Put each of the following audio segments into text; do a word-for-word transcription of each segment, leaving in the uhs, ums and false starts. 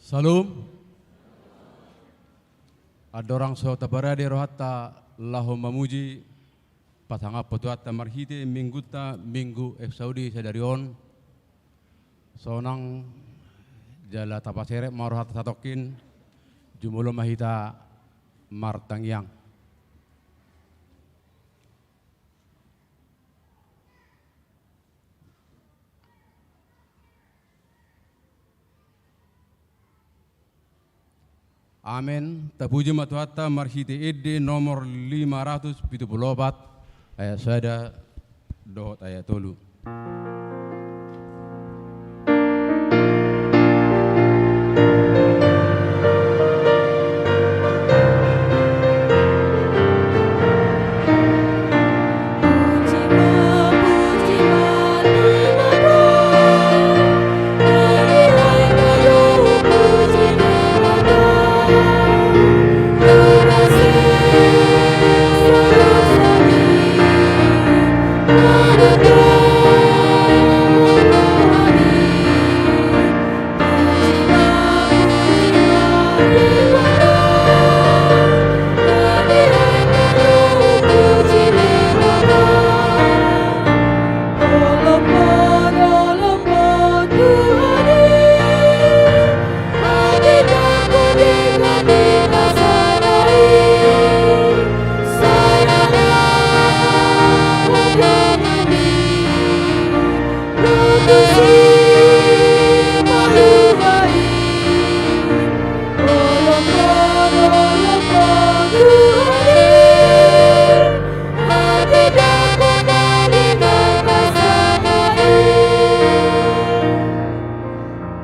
Syalom. Andorang so taparade rohanta laho mamuji, pasangaphon Tuhanta marhite Minggunta, Minggu Exaudi sadari on. Sonang jala tapaserep ma rohanta satongkin, jumolo ma hita martangiang. Amen. Tapuji ma Tuhanta marhite ende nomor lima ratus pitu pulu opat, ayat sada dohot ayat tolu.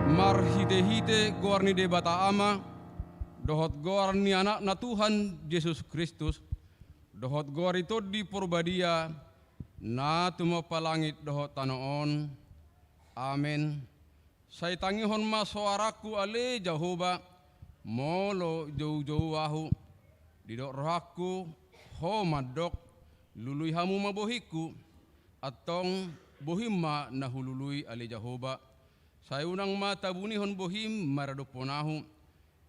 Marhitehite goar ni Debata Ama, dohot goar ni Anakna Tuhan Jesus Kristus, dohot goar ni Tondi Porbadia, na tumompa langit dohot tano on. Amen. Sai tangihon ma soarangku ale Jahowa, molo joujou ahu. Didok rohangku, ho mandok, lului hamu ma bohingku. Antong bohim ma na hulului ale Jahowa. Sai unang ma tabunihon bohim maradophon ahu.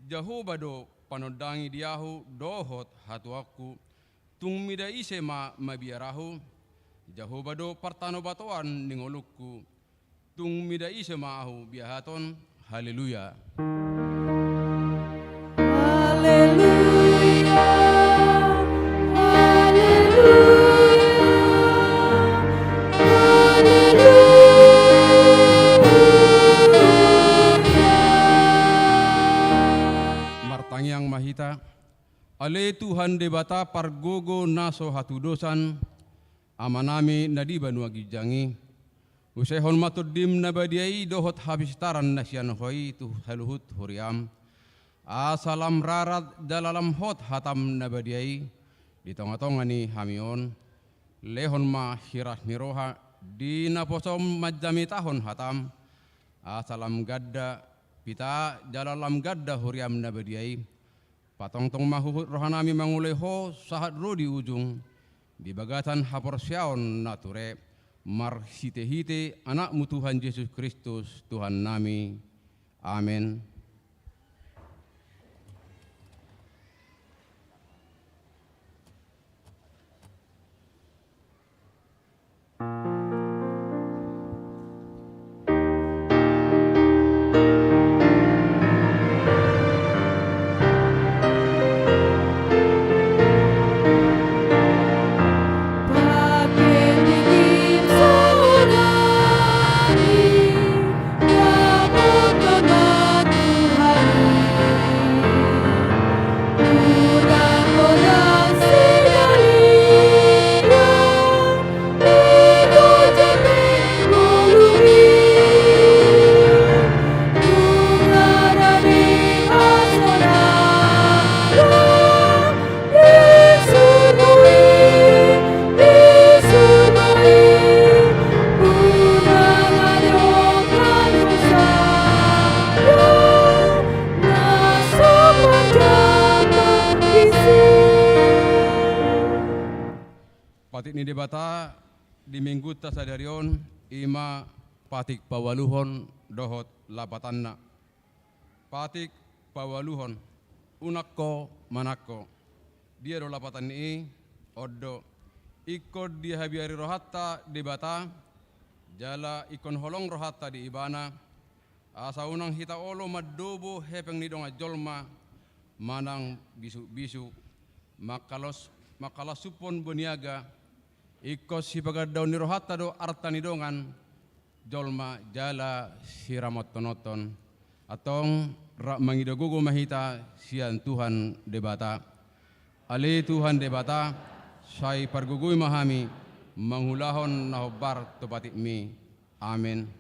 Jahowa do panondangi di ahu dohot hatuaonku. Tung mida ise ma mabiar ahu? Jahowa do partanobatoan ni ngolungku. Tung mida ise ma ahu biahaton? Haleluya. Haleluya. Haleluya. Haleluya. Martangiang ma hita. Ale Tuhan Debata pargogo na so hatudosan, Amanami na di banua ginjang i, usehon ma Tondim na badia i dohot hapistaran na sian Ho i tu saluhut huriam. Asa lam rarat jala lam hot hatam na badia i di tongatonga ni hami on. Lehon ma hiras ni roha di naposom manjamitahon hatam, asa lam ganda hita jala lam ganda huriam na badia i. Patongtong ma huhut rohanami manguloi Ho sahat ro di ujung, di bagasan haporseaon na ture, marhitehite Anakmu Tuhan Jesus Kristus, Tuhannami. Amen. Patik ni Debata di Minggunta sadari on, i ma patik paualuhon dohot lapatanna. Patik paualuhon. Unang ho manang ho. Dia do lapatan ni i? On do. Ingkon dihabiari rohanta Debata, jala ingkon holong rohanta di Ibana, asa unang hita olo mandobo hepeng ni dongan jolma, manang bisuk-bisuk, mangkalos-, mangkalashon boniaga, ingkon sipagandaon ni rohanta do arta ni dongan jolma jala siramothononhon. Antong rap mangido gogo ma hita sian Tuhan Debata. Ale Tuhan Debata, sai pargogoi ma hami mangulahon na hombar tu patikmi. Amen.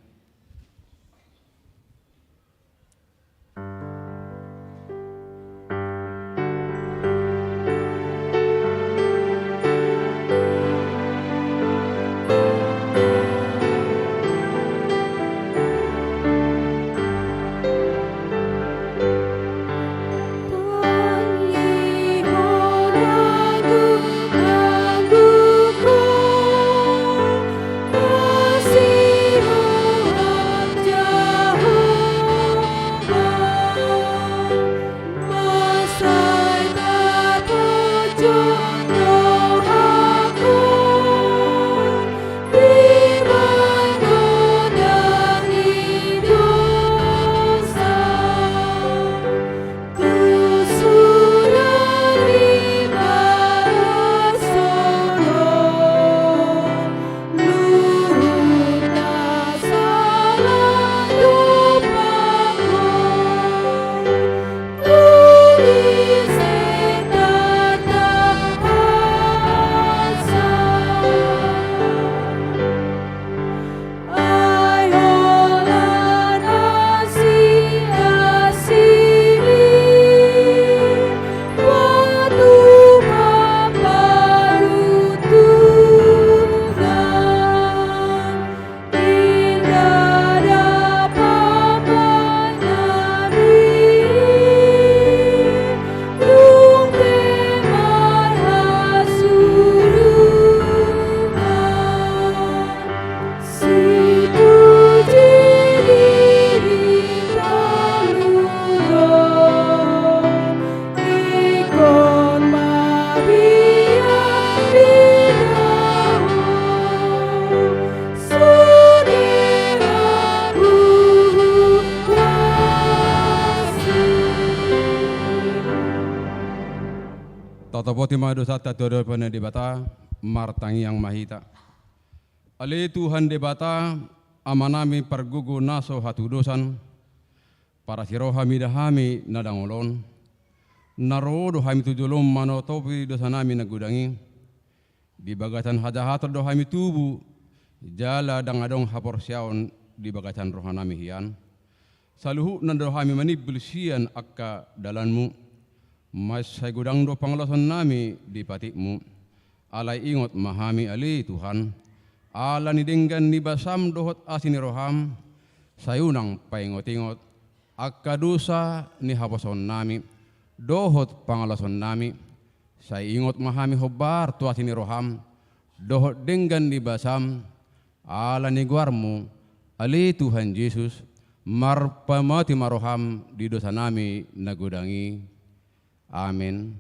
Tatopoti ma dosanta tu adopan ni Debata, martangiang ma hita. Ale Tuhan Debata, Amanami pargogo na so hatudosan, parasiroha mida hami na dangol on, na ro do hami tu jolom manatopi dosanami na godang i, di bagasan hajahaton do hami tubu, jala ndang adong haporseaon di bagasan rohanami hian. Saluhutna do hami manimbul sian angka dalanmu. Mansai godang do pangalaosion nami di patikmu. Alai ingot ma hami ale Tuhan, ala ni denggan ni basam dohot asi ni roham, sai unang paingot-ingot angka dosa ni haposoon nami dohot pangalaosion nami. Sai ingot ma hami hombar tu asi ni roham dohot denggan ni basam, ala ni goarmu ale Tuhan Jesus, marpamati ma roham di dosa nami na godang i. Amen.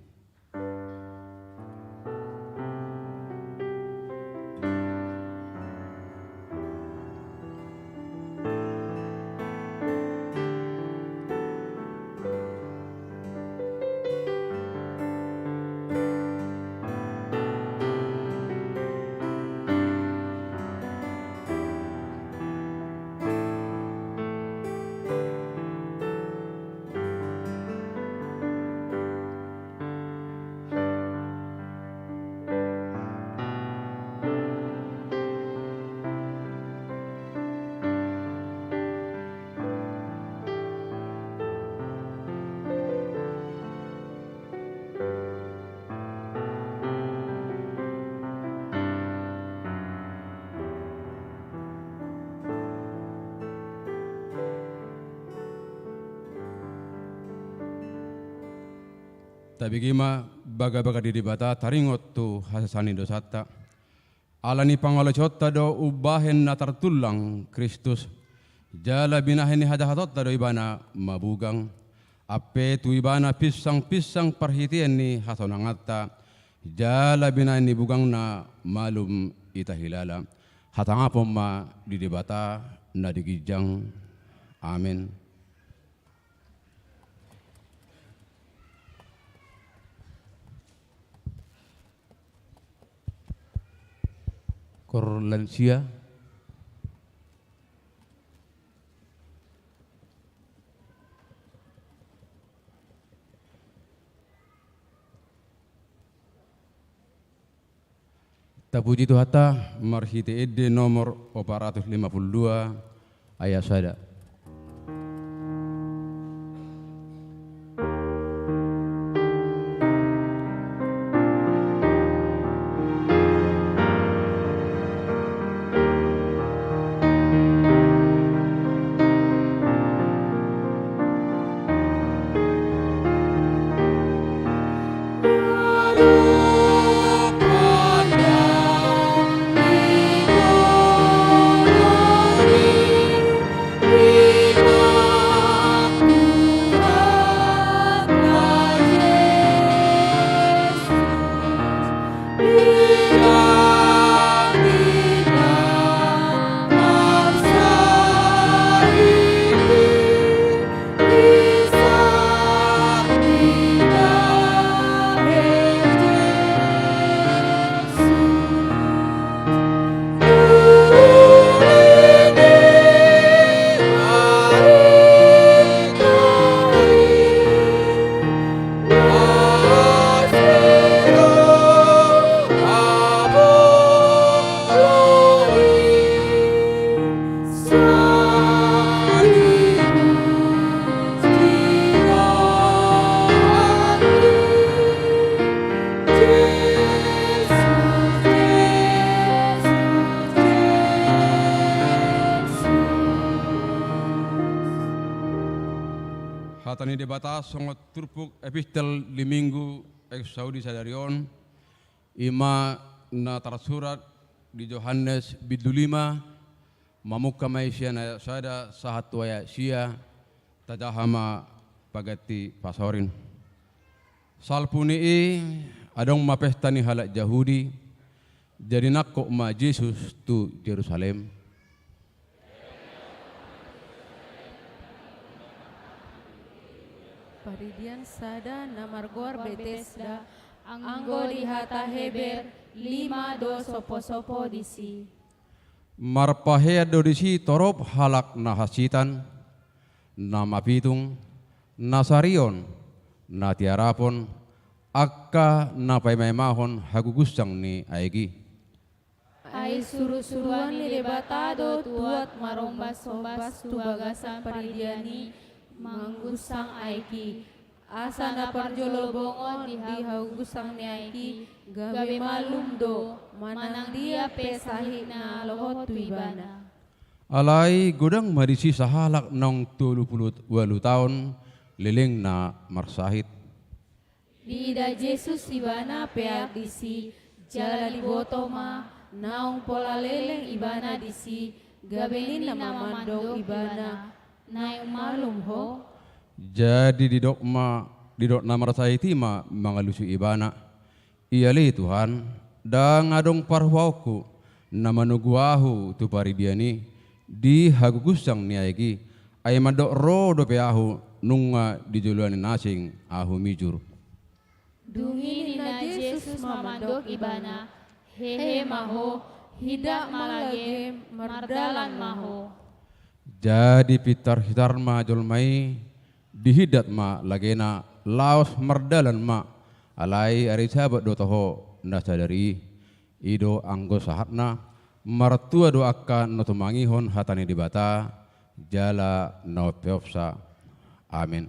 Tabege ma bagabaga di Debata, taringot tu hasesaan ni dosanta. Ala ni pangalaosionta do umbahen na tartullang Kristus, jala binahen ni hajahatonta do ibana mabugang. ampe tu ibana pinsang-pinsang parhitean ni hasonanganta, jala binahen ni bugangna malum hita hilala. Hatangapon ma di Debata na di ginjang. Amen. Kor lansia. Tapuji Tuhanta marhite ende nomor opat ratus lima puluh dua, ayat sada. Hata ni Debata songon turpuk epistel di Minggu Exaudi sadari on, i ma na tarsurat di Johannes bindu lima, mamungka ma i sian ayat sada sahat tu ayat sia, tajaha ma paganti pasorin. Salpu ni i adong ma pesta ni halak Jahudi, jadi nangkok ma Jesus tu Jerusalem. Paridian sada na margoar Betesda, anggo di hata Heber, lima do sopo-sopo disi. Marpahean do disi torop halak na hansitan, na mapitung, na sarion, na tiarapon, angka na paima-imahon hagugusang ni aek i. Ai suru-suruan ni Debata do tuat marombas-ombas tu bagasan paridian i manggusang aek i. Asa na parjolo bongot di hagusang ni aek i, gabe malum do, manang dia pe sahit na lohot tu ibana. Alai godang ma disi sahalak naung tolu pulu ualu taon lelengna marsahit. Diida Jesus ibana peak disi, jala diboto ma naung pola leleng ibana disi, gabe ninna ma mandok ibana, naeng malum ho? Jadi didok ma, didok na marsahit i ma mangalusi ibana, ia ale Tuhan, ndang adong parhuaonku na manogu ahu tu paridian i di hagugusang ni aek i, ai mandok ro dope ahu nunga di joloan ni na asing ahu mijur. Dung i ninna Jesus ma mandok ibana, hehe ma ho, hidat ma lage, mardalan ma ho. Jadi pintar-pintar ma jolma i, dihidat ma lagena, laos mardalan ma. Alai ari Sabat do toho na sadari i. I do anggo sahatna. Martua do angka na tumangihon hata ni Debata jala na umpeopsa. Amen.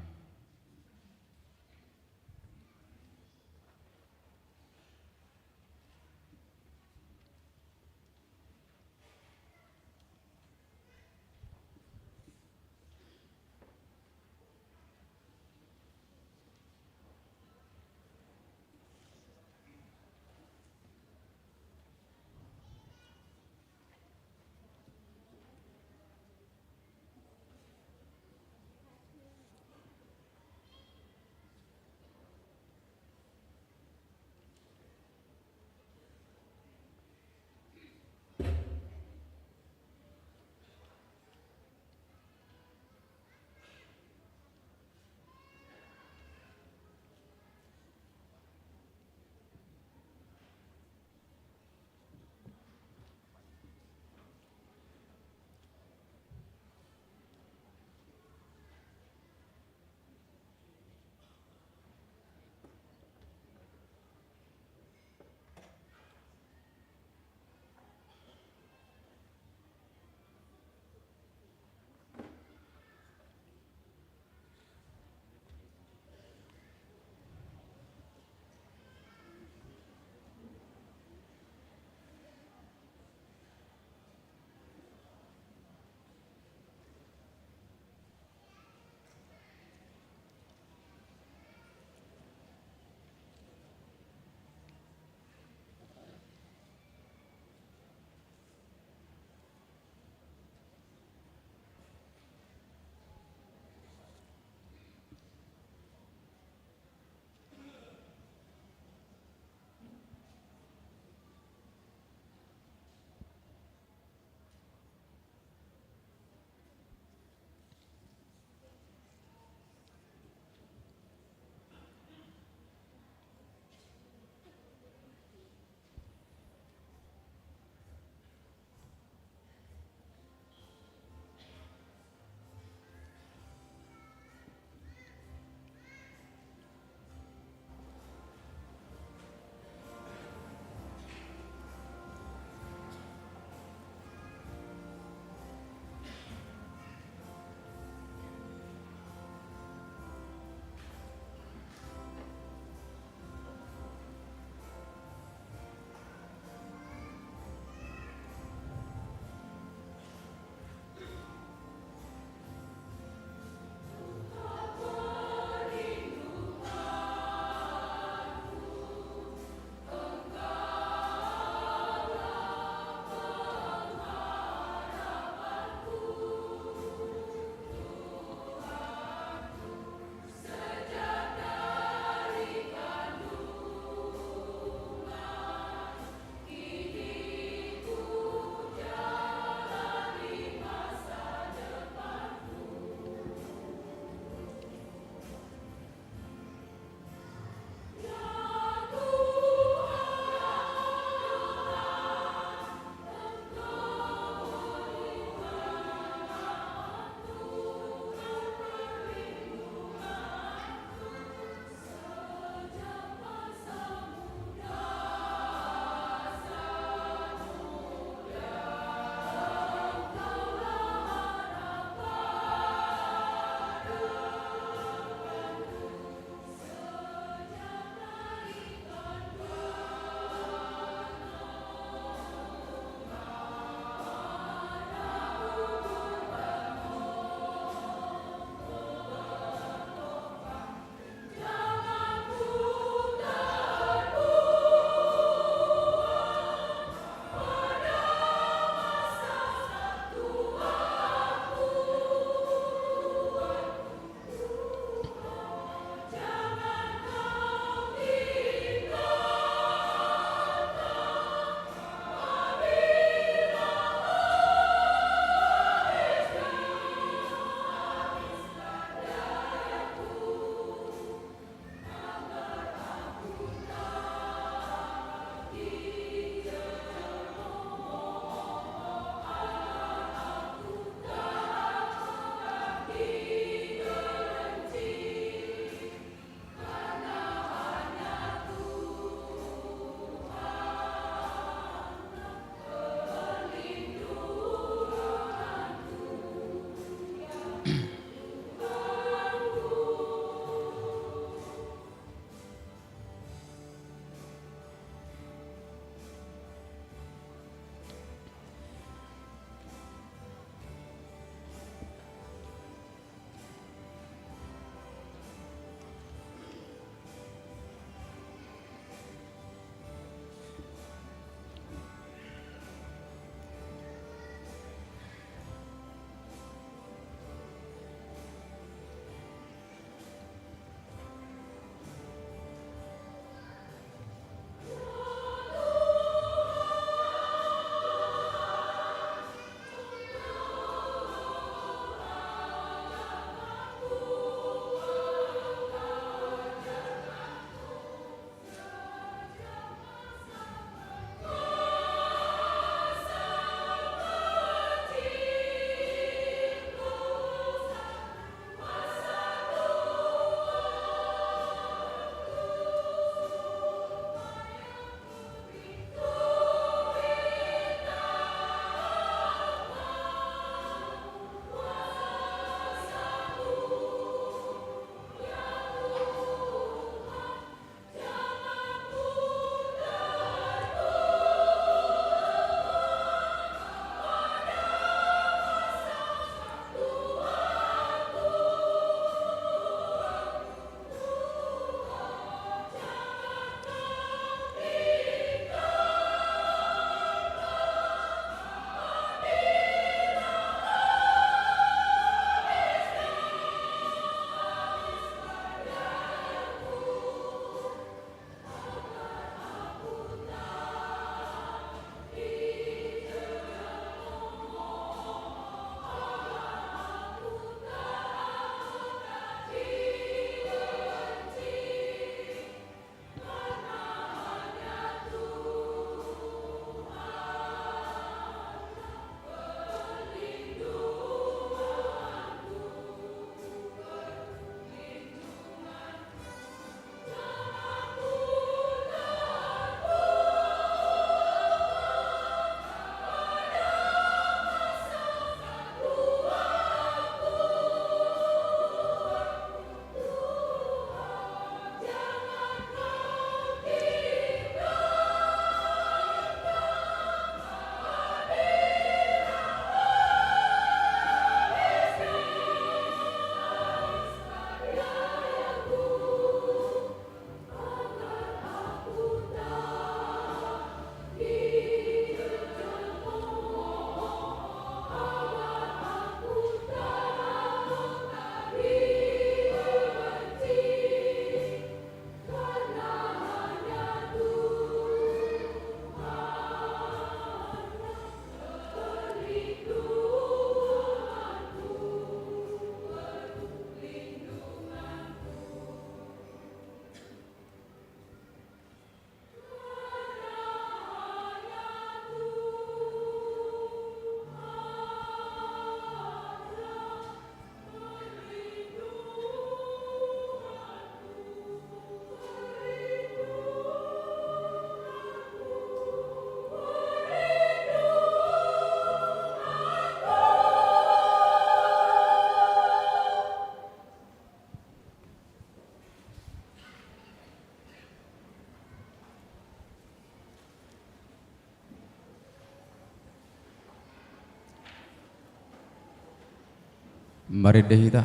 Marende hita.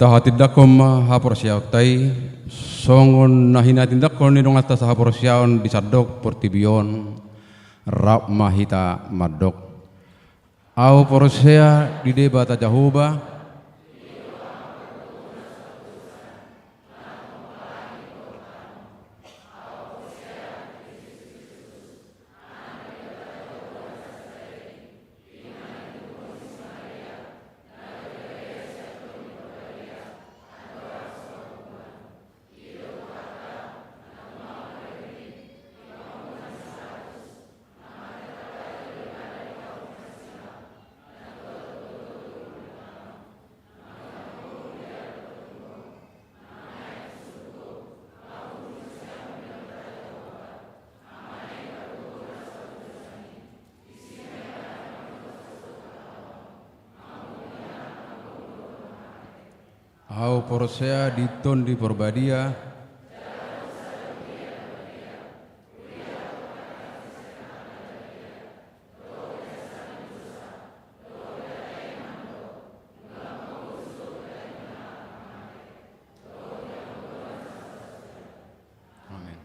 Tahatindangkon ma haporseaonta i, songon na hinatindangkon ni donganta sahaporseaon di sandok portibi on, rap ma hita mandok. Ahu porsea di Debata Jahowa. Ahu porsea di Tondi Porbadia. Amen.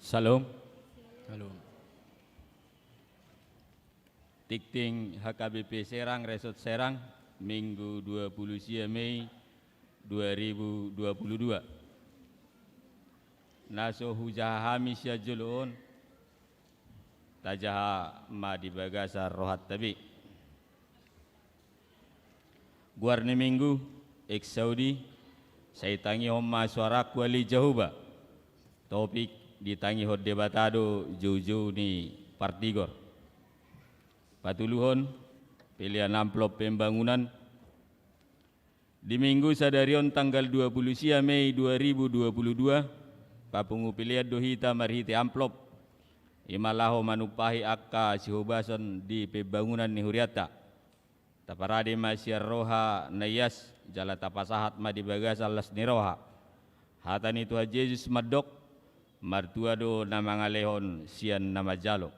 Syalom. Syalom. Tingting H K B P Serang, Resort Serang, Minggu dua puluh sia Mei dua ribu dua puluh dua. Na so hujaha hami sian jolo on, tajaha ma di bagasan rohanta be. Goar ni Minggu, Exaudi, sai tangihon ma suarangku ale Jahowa. Topik ditangihon Debata do joujou ni partigor. Patoluhon, pelean amplop pembangunan. Di Minggu sadari on tanggal dua puluh sia Mei dua ribu dua puluh dua, papungu pelean do hita marhite amplop. I ma laho manumpahi angka sihobasan di pembangunan ni hurianta. Taparade ma sian roha na ias, jala tapasahat ma di bagasan las ni roha. Hata ni Tuhan Jesus mandok, martua do na mangalehon sian na manjalo.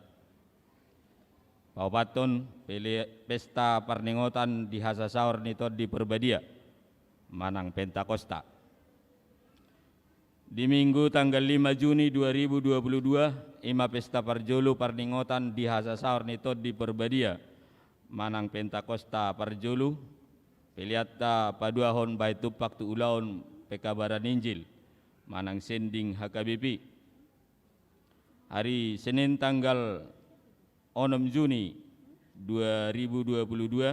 Paopathon, pele-, pesta parningotan di hasasaor ni Tondi Porbadia, manang Pentakosta. Di Minggu tanggal lima Juni dua ribu dua puluh dua, i ma pesta parjolo parningotan di hasasaor ni Tondi Porbadia, manang Pentakosta parjolo, peleanta paduahon bahen tumpak tu ulaon pekabaran Injil, manang sending H K B P. Hari Senin tanggal onom Juni dua ribu dua puluh dua,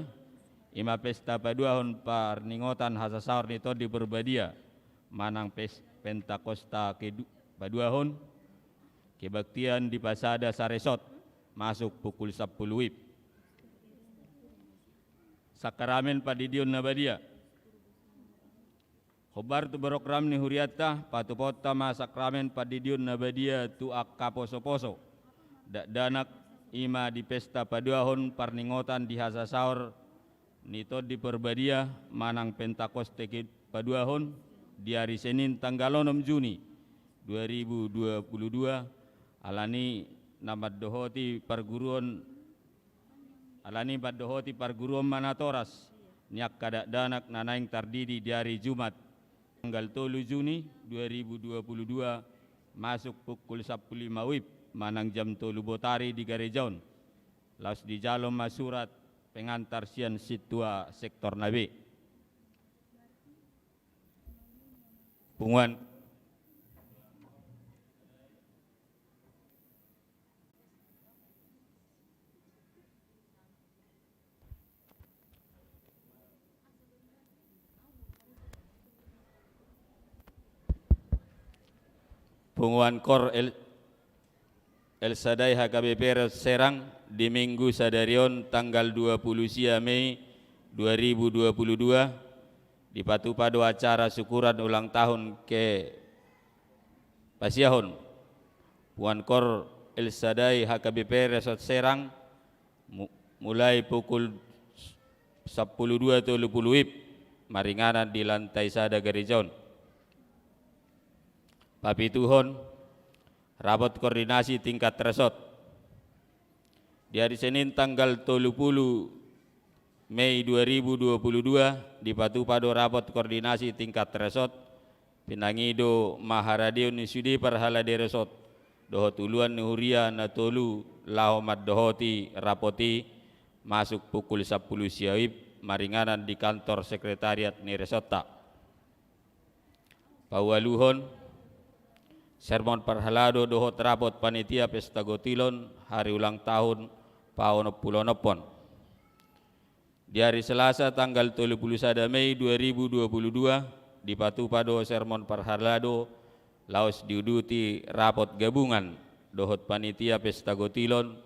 i ma pesta paduahon parningotan hasasaor ni Tondi Porbadia, manang pes-, Pentakosta kedu-, paduahon, kebaktian dipasada saresot, masuk pukul sampulu WIB. Sakramen Pandidion na Badia. Hombar tu program ni hurianta, patupaonta ma sakramen pandidion na badia tu angka posoposo. Dakdanak i ma di pesta paduahon parningotan di hasasaor ni Tondi Porbadia manang Pentakosta kepaduahon di ari Senin tanggal onom Juni dua ribu dua puluh dua, alani na mandohoti parguruon Alani mandohoti parguruon ma natoras ni angka dakdanak na naeng tardidi di ari Jumat, tanggal tolu Juni dua ribu dua puluh dua, masuk pukul sampulu lima WIB manang jam tolu botari di gareja on. Laos dijalo ma surat pengantar sian sintua sektor na be. Punguan Punguan Kor El, El Sadai H K B P Resort Serang di Minggu sadari on tanggal dua puluh sia Mei dua ribu dua puluh dua, dipatupa do acara syukuran ulang tahun kepasiahon Punguan Kor El Sadai H K B P Resort Serang, mu-, mulai pukul sampulu dua tolu pulu WIB, maringanan di lantai sada gareja on. Papituhon, rapot koordinasi tingkat resort. Di ari Senin tanggal tolu pulu Mei dua ribu dua puluh dua, dipatupa do rapot koordinasi tingkat resort, pinangido ma haradeon ni sude parhalado resort dohot uluan ni huria na tolu laho mandohoti rapot i, masuk pukul sampulu sia WIB maringanan di kantor sekretariat ni resortta. Paualuhon, sermon parhalado dohot rapot panitia pesta gotilon hari ulang tahun paonompulonophon. Di ari Selasa tanggal tolu pulu sada Mei dua ribu dua pulu dua, dipatupa do sermon parhalado laos diuduti rapot gabungan dohot panitia pesta gotilon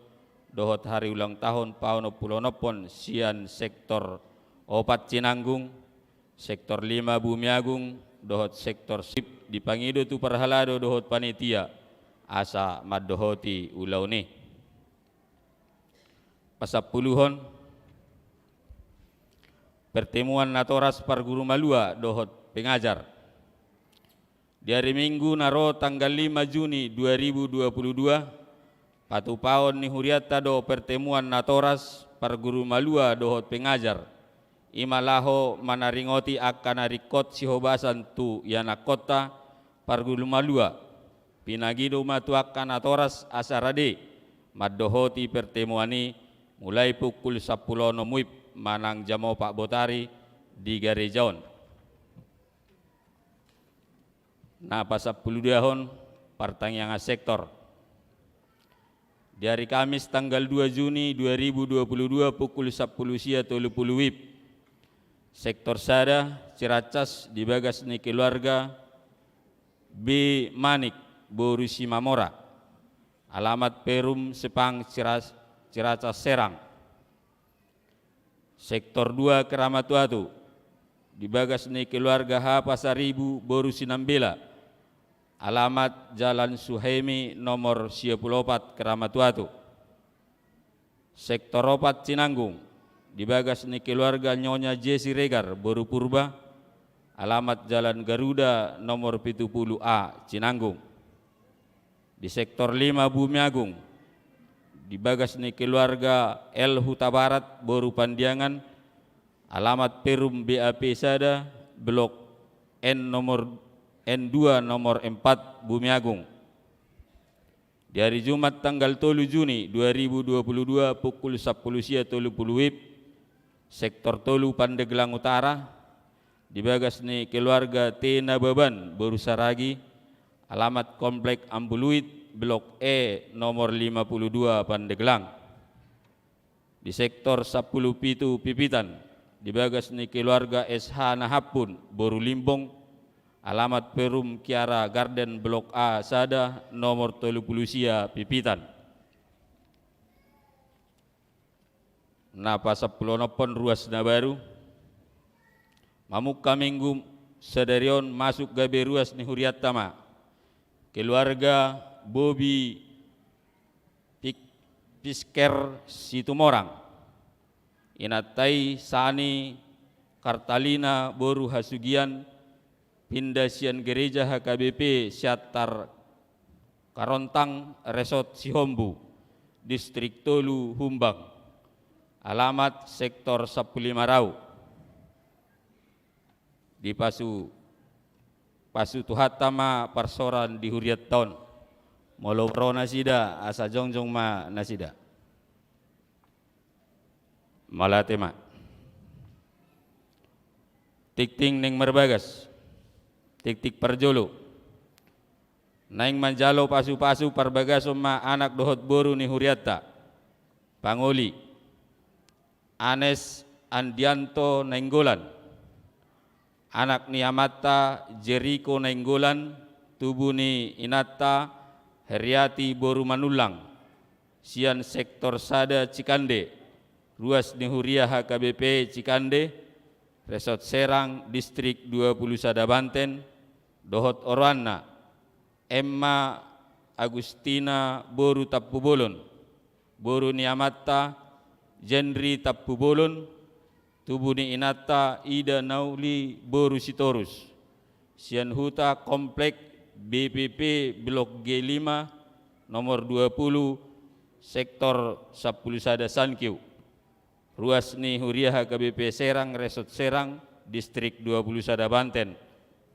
dohot hari ulang tahun paonompulonophon sian sektor opat Cinanggung, sektor lima Bumiagung dohot sektor sip, dipangido tu parhalado dohot panitia asa mandohoti ulaon i. Pasampuluhon, pertemuan natoras parguru malua dohot pengajar. Di ari Minggu na ro tanggal lima Juni dua ribu dua pulu dua, patupaon ni hurianta do pertemuan natoras parguru malua dohot pengajar. I ma laho manaringoti angka na ringkot sihobasan tu ianakkonta parguru malua. Pinangido ma tu angka natoras asa rade mandohoti pertemuan i mulai pukul sampulu onom wib manang jam opat botari di gareja on. Na pasampuluduahon, partangiangan sektor. Di ari Kamis tanggal dua Juni dua ribu dua puluh dua pukul sampulu sia tolu pulu wib, sektor sada Ciracas di bagas ni keluarga B Manik boru Simamora, alamat Perum Sepang, Ciras-, Ciracas Serang. Sektor dua Keramat Watu, di bagas ni keluarga H Pasaribu boru Sinambela, alamat Jalan Suhaemi nomor sia pulu opat, Keramat Watu. Sektor opat Cinanggung, di bagas ni keluarga Nyonya J Siregar boru Purba, alamat Jalan Garuda nomor pitu pulu A, Cinanggung. Di sektor lima Bumiagung, di bagas ni keluarga L Hutabarat boru Pandiangan, alamat Perum B A P sada, blok N nomor, N dua nomor empat, Bumiagung. Di ari Jumat tanggal tolu Juni dua ribu dua puluh dua pukul sampulu sia tolu pulu wib, sektor tolu Pandeglang Utara, di bagas ni keluarga T Nababan boru Saragi, alamat Komplek Ambuluit, blok E nomor lima pulu dua, Pandeglang. Di sektor sampulu pitu Pipitan, di bagas ni keluarga S H Nahampun boru Limbong, alamat Perum Kiara Garden, blok A sada nomor tolu pulu sia, Pipitan. Na pasampulu onomhon, ruas na baru. Mamungka Minggu sadari on masuk gabe ruas ni hurianta ma keluarga Bobi Pik-, Pisker Situmorang. Inanta i Sani Kartalina boru Hasugian, pinda sian gereja H K B P Siantar Karontang, Resort Sihombu, Distrik tolu Humbang, alamat sektor sampulu lima Rau. Dipasu, pasu Tuhanta ma parsoran di hurianta on. Molo ro nasida, asa jongjong ma nasida. Mauliate ma. Tingting naeng marbagas. Tingting parjolo. Naeng manjalo pasupasu parbagason ma anak dohot boru ni hurianta. Pangoli. Anes Andianto Nainggolan, anak ni amanta Jeriko Nainggolan, tubu ni inanta Heriati boru Manullang, sian sektor sada Cikande, ruas ni huria H K B P Cikande, Resort Serang, Distrik dua pulu sada Banten, dohot oroanna, Emma Agustina boru Tampubolon, boru ni amanta Jenri Tampubolon, tubu ni inanta Ida Nauli boru Sitorus, sian huta Komplek B P P Blok G lima, nomor dua pulu, sektor sampulu sada Sankiu. Ruas ni huria H K B P Serang, Resort Serang, Distrik dua pulu sada Banten.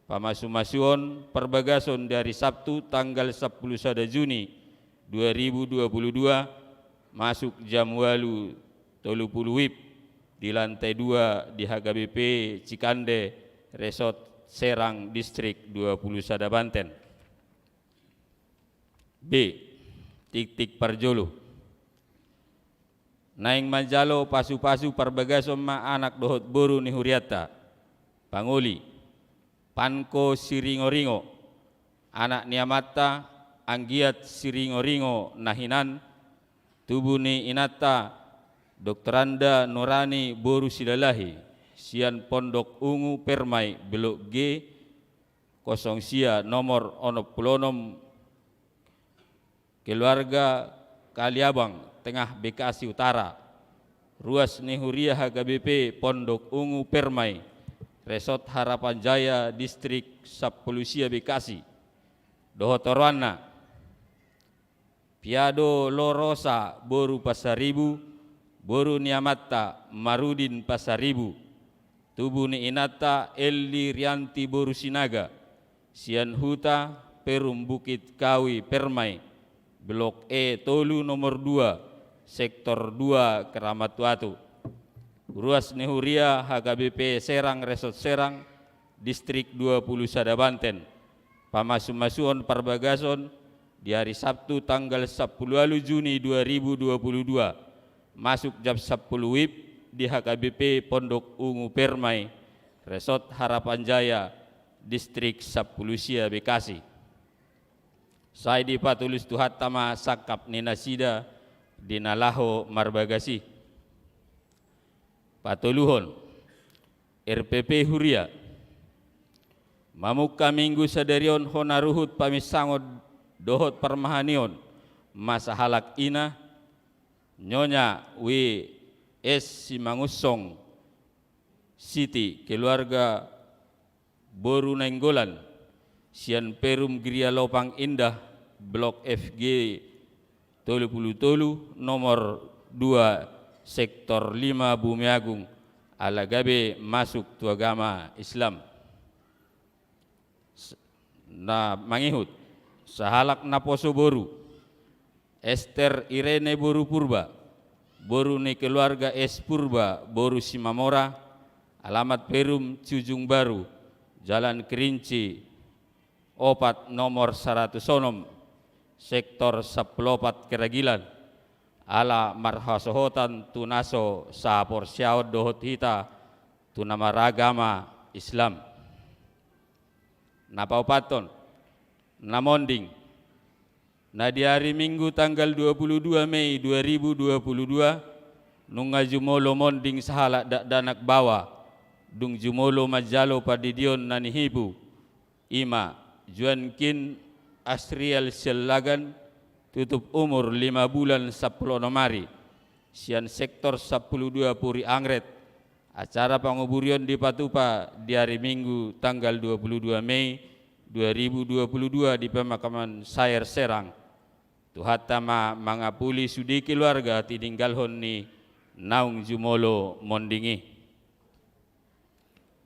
Pamasumasuon parbagason di ari Sabtu tanggal sampulu sada Juni dua ribu dua puluh dua, masuk jam ualu tolu pulu wib, di lantai dua di H K B P Cikande, Resort Serang, Distrik dua pulu sada Banten. B. Tingting parjolo. Naeng manjalo pasupasu parbagason ma anak dohot boru ni hurianta. Pangoli. Panko Siringoringo, anak ni amanta Anggiat Siringoringo na hinan, tubu ni inanta Doktoranda Nurani boru Silalahi, sian Pondok Ungu Permai, Blok G, kosong sia, nomor onom pulu onom, keluarga Kaliabang Tengah, Bekasi Utara. Ruas ni huria H K B P Pondok Ungu Permai, Resort Harapan Jaya, Distrik sampulu sia Bekasi. Dohot oroanna. Piado Lorosa boru Pasaribu, boru ni amanta Marudin Pasaribu, tubu ni inanta Elli Rianti boru Sinaga, sian huta Perum Bukit Kawi Permai, Blok E tolu nomor dua, Sektor dua, Keramat Watu. Ruas ni huria H K B P Serang, Resort Serang, Distrik dua pulu sada Banten. Pamasumasuon parbagason di hari Sabtu tanggal sampulu ualu Juni dua ribu dua pulu dua, masuk jam sampulu WIB di H K B P Pondok Ungu Permai, Resort Harapan Jaya, Distrik sampulu sia, Bekasi. Sai dipatulus Tuhanta ma sangkap ni nasida di na laho marbagas i. Patoluhon, R P P Huria. Mamungka Minggu sadari on hona ruhut paminsangon dohot parmahanion ma sahalak ina, Nyonya W S Simangunsong Siti, keluarga boru Nainggolan, sian Perum Geria Lopang Indah, Blok F G tolu pulu tolu, nomor dua, Sektor lima, Bumiagung, ala gabe masuk tu agama Islam. S-, na mangihut, sahalak naposo boru, Ester Irene boru Purba, boru ni keluarga S Purba, boru Simamora, alamat Perum Ciujung Baru, Jalan Kerinci opat, nomor saratus onom, Sektor sampulu opat, Keragilan, ala marhasohotan tu na so saporseaon dohot hita tu na maragama Islam. Na paopathon, na monding, na di ari Minggu tanggal dua pulu dua Mei dua ribu dua pulu dua, nunga jumolo monding sahalak dakdanak baoa, dung jumolo manjalo pandidion na nihipu, i ma Juankin Asriel Siallagan, tutup umur lima bulan sampulu onom ari, sian Sektor sampulu dua Puri Angret. Acara panguburion dipatupa di ari Minggu tanggal dua pulu dua Mei dua ribu dua pulu dua di pemakaman Saer Serang. Tuhanta ma mangapuli sude keluarga tininggalhon ni naung jumolo monding i.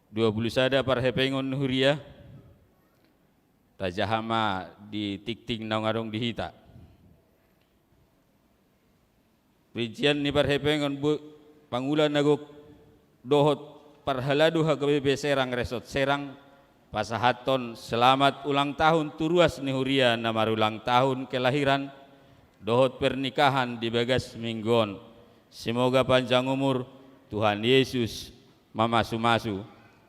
Dua pulu sada parhepengon ni huria, tajaha ma di tingting naung adong di hita. Rincian ni parhepengon bo-, pangula na gok dohot parhalado H K B P Serang Resort Serang, pasahathon selamat ulang tahun tu ruas ni huria na marulang tahun kelahiran dohot pernikahan di bagas Minggu on. Semoga panjang umur, Tuhan Yesus mamasumasu.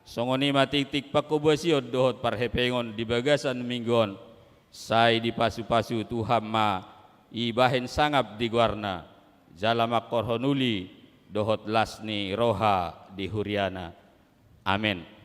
Songon i ma tingting pangkobasion dohot parhepengon di bagasan Minggu on. Sai dipasupasu Tuhan ma ibahen sangap di goarna, jala mangkorhon uli dohot las ni roha di huriana. Amen.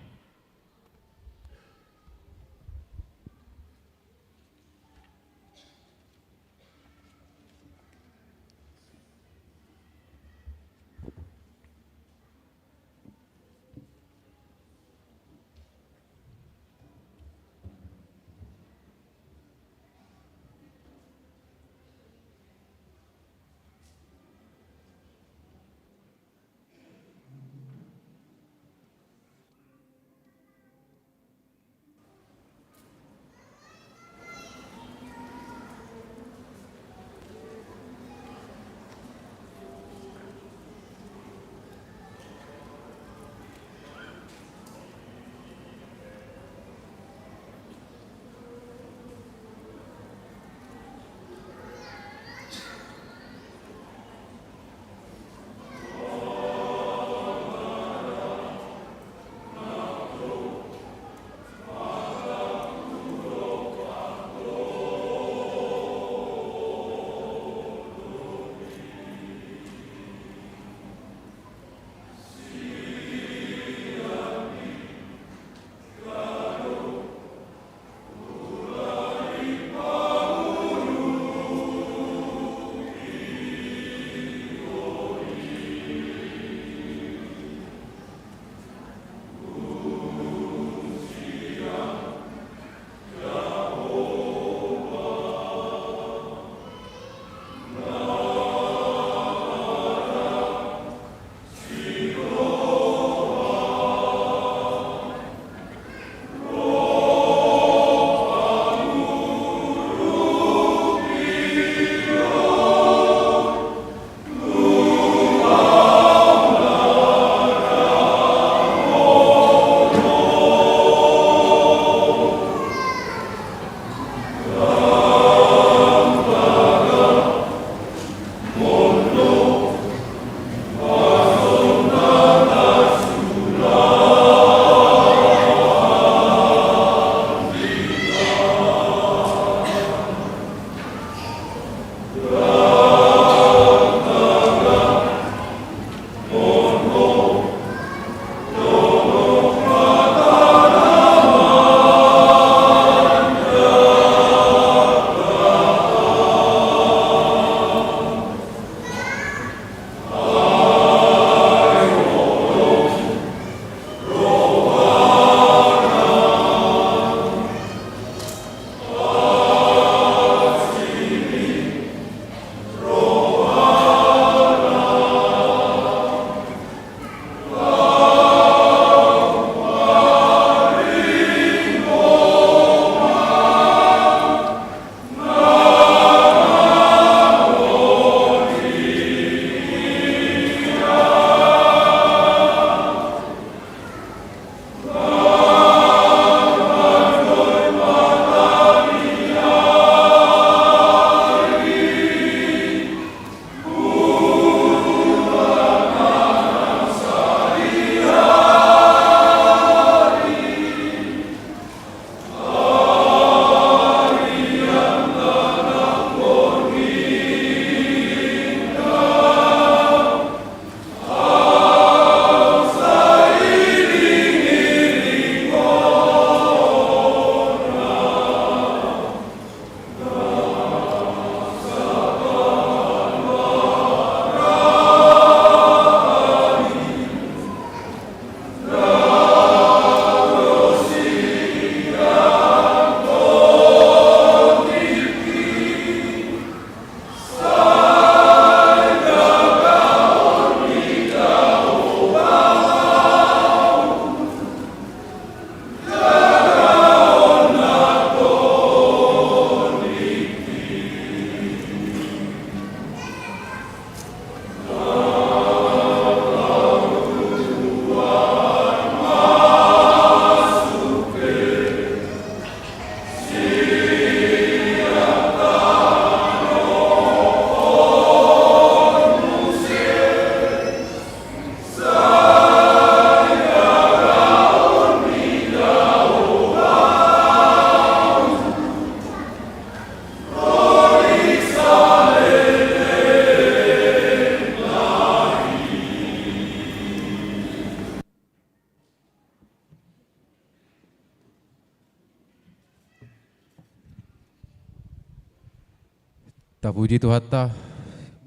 Tapuji Tuhanta,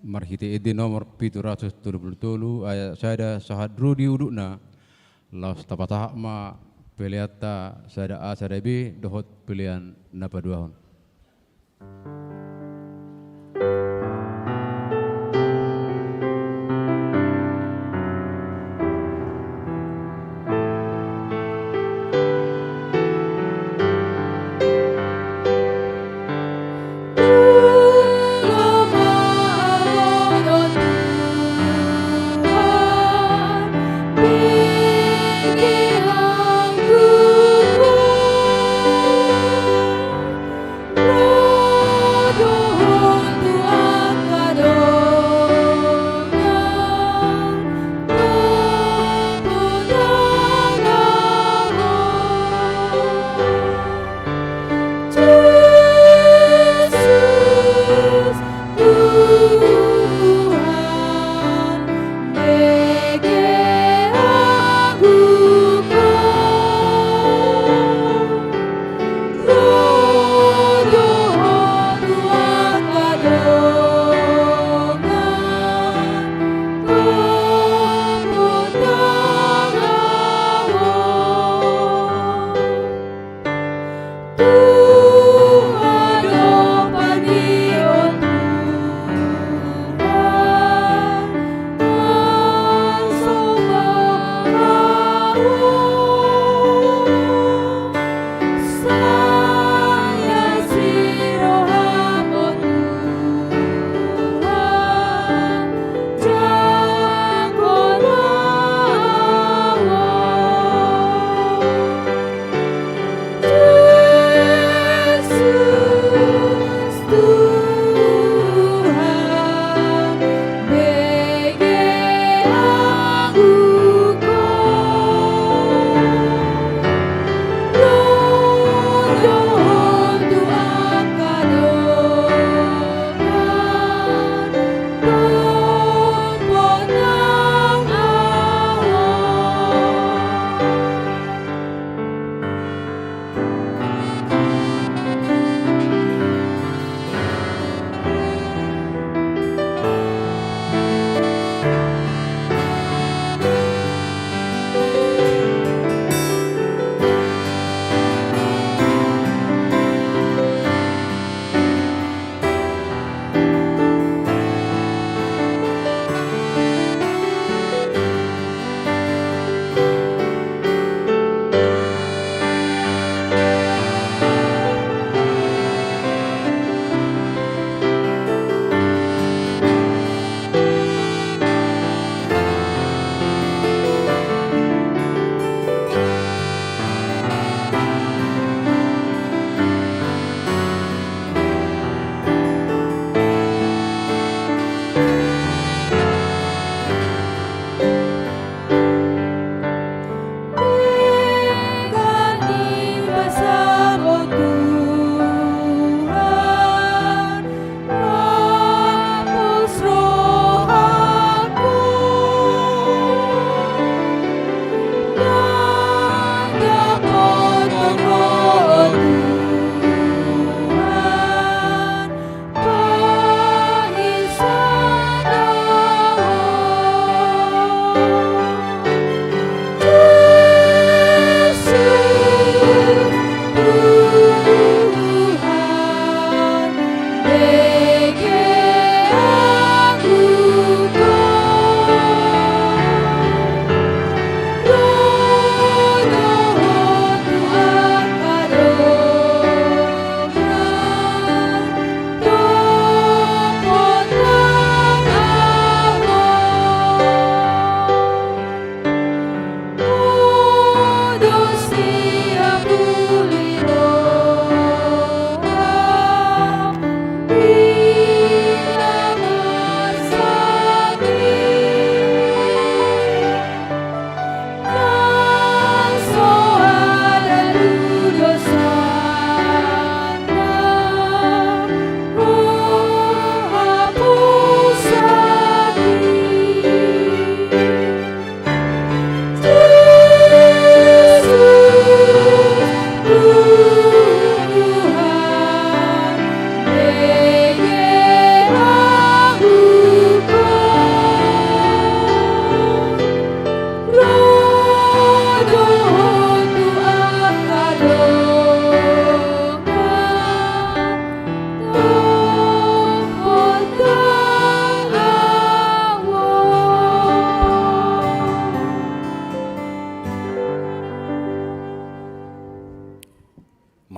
marhite ende nomor pitu ratus tolu pulu tolu, ayat sada sahat ro di udutna, laos tapasahat ma peleanta sada A sada B dohot pelean na paduahon.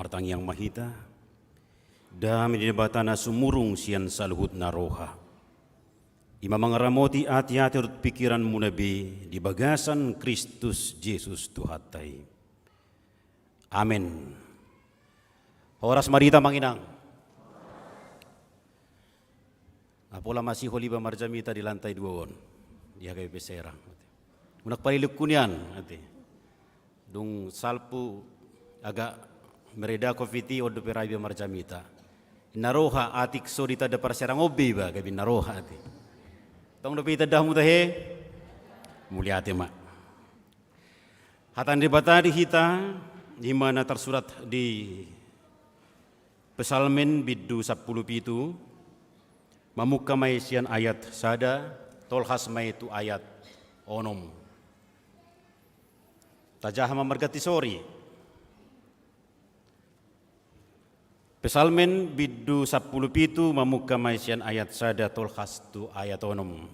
Tangiang ma hita. Dame ni Debata na sumurung sian saluhut na roha, i ma mangaramoti ateate dohot pingkiranmuna be di bagasan Kristus Jesus Tuhanta i. Amen. Horas ma di hita, amang inang. Nga pola masihol iba marjamita di lantai dua on, di H K B P Serang. Unang palilungku nian, ate. Dung salpu agak mereda covid i, on dope ra iba marjamita. Ninna roha, atik so ditanda parserang on be iba, gabe ninna roha, ate. Tong dope itanda hamu tahe? Mauliate ma. Hata ni Debata di hita, i ma na tarsurat di Psalmen bindu sampulu pitu, mamungka ma i sian ayat sada, tolhas ma i tu ayat onom. Tajaha ma marganti sori. Psalmen bindu sampulu pitu, mamungka ma i sian ayat sada tolhas tu ayat onom.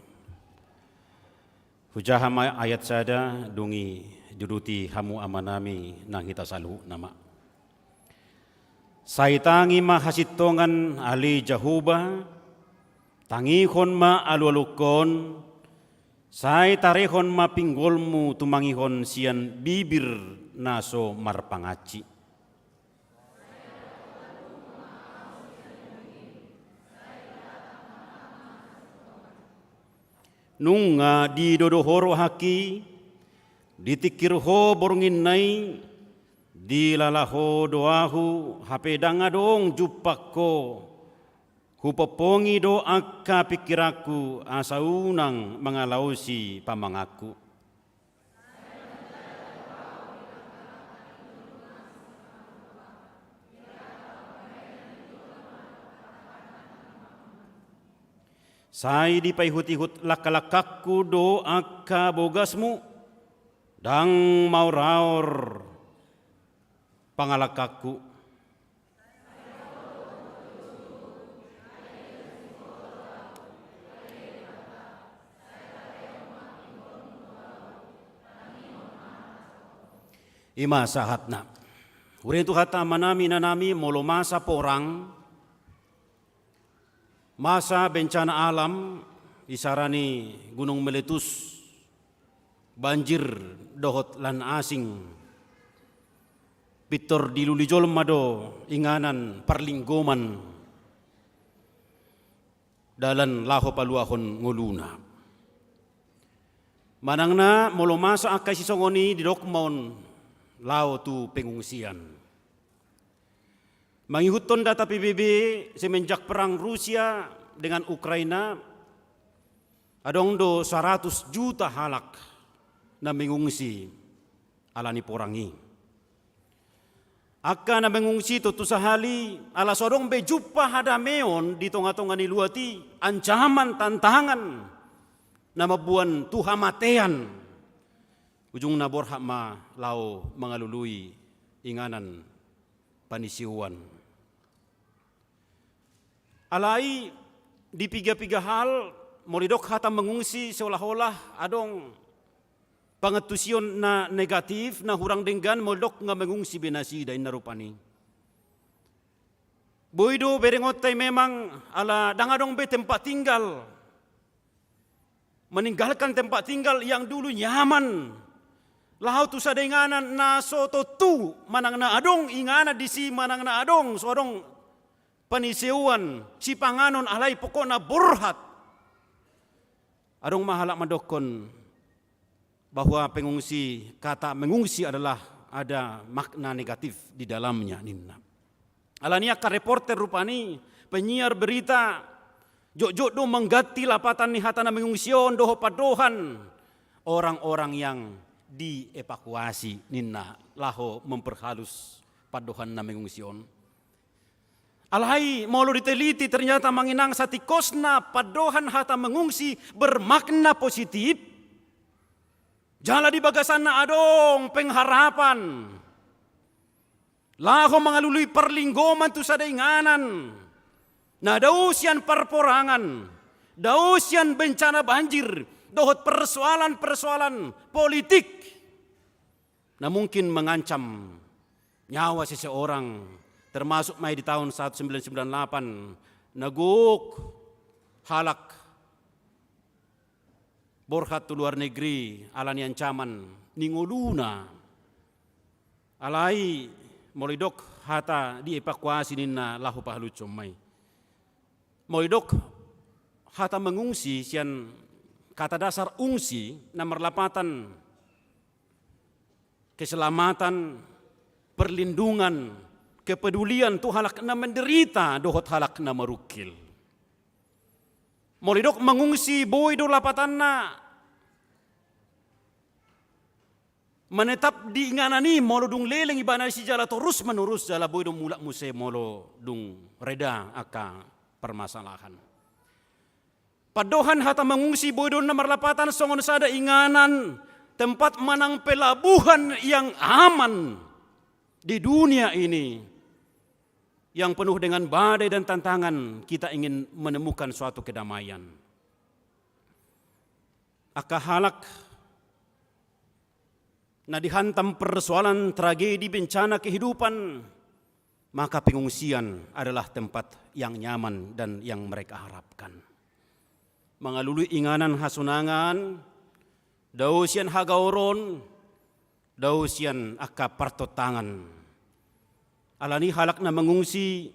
Hujaha ma ayat sada, dung i diuduti hamu amanami nang hita saluhutna ma. Sai tangi ma hasintongan, ale Jahowa, tangihon ma alualungkon, sai tarehon ma pinggolmu tumangihon sian bibir na so marpangansi. Nunga didodo ho rohangki, ditingkir ho bornginna i, dilala ho do ahu, hape ndang adong jumpang ho. Hupompongi do angka pingkiranku, asa unang mangalaosi pamanganku. Sai dipaihutihut langkalangkangku do angka bogasmu, ndang maoraor pangalangkangku. I ma sahatna. Huria ni Tuhanta, amanami, inanami, molo masa porang, masa bencana alam, isarana gunung meletus, banjir dohot lan asing, pintor dilului jolma do inganan parlinggoman, dalan laho paluahon ngoluna. Manang na molo masa angka sisongon i, didok ma on laho tu pengungsian. Mangihuthon data P B B, semenjak perang Rusia dengan Ukraina, adong do saratus juta halak na mengungsi ala ni porang i. Angka na mengungsi tontu sahali ala so adong be jumpa hadameon di tongatonga ni luat i, ancaman, tantangan na mamboan tu hamatean. Ujungna borhat ma laho mangalului inganan paniseoan. Alai di piga-piga hal, molo didok hata mengungsi seolah-olah adong pangantusion na negatif, na hurang denggan molo didok nga mengungsi be nasida, inna rupani. Boi do berengonta i memang ala ndang adong be tempat tinggal. Meninggalkan tempat tinggal yang dulu nyaman, laho tu sada inganan na so tontu manang na adong inganan disi, manang na adong, so adong paniseoan, sipanganon, alai pokokna borhat. Adong ma halak mandokkon bahwa pengungsi, kata mengungsi adalah ada makna negatif di dalamnya, ninna. Alani i angka reporter rupani, penyiar berita, jotjot do mangganti lapatan ni hata na mengungsi on dohot pandohan orang-orang yang dievakuasi, ninna, laho memperhalus pandohan na mengungsi on. Alai molo diteliti, ternyata, amang inang, satingkosna pandohan hata mengungsi bermakna positif, jala di bagasanna adong pengharapan laho mangalului parlinggoman tu sada inganan na dao sian parporangan, dao sian bencana banjir dohot persoalan-persoalan politik na mungkin mengancam nyawa seseorang Termasuk ma i di taon satu sembilan sembilan delapan, na gok halak borhat tu luar negeri ala ni ancaman ni ngoluna. Alai molo didok hata dievakuasi ninna laho pahalushon ma i. Molo didok hata mengungsi sian kata dasar ungsi na marlapatan keselamatan, perlindungan, kepedulian tu halak na menderita dohot halak na marungkil. Molo didok mengungsi, boi do lapatanna menetap di inganan i molo dung leleng ibana sijala torus menerus jala boi do mulak muse molo dung reda angka permasalahan. Pandohan hata mengungsi boi do na marlapatan songon sada inganan, tempat manang pelabuhan yang aman di dunia ini yang penuh dengan badai dan tantangan, kita ingin menemukan suatu kedamaian. Angka halak na dihantam persoalan, tragedi, bencana kehidupan, maka pengungsian adalah tempat yang nyaman dan yang mereka harapkan. Mangalului inganan hasonangan, dao sian hagaoron, dao sian angka partontangan. Ala ni halak na mengungsi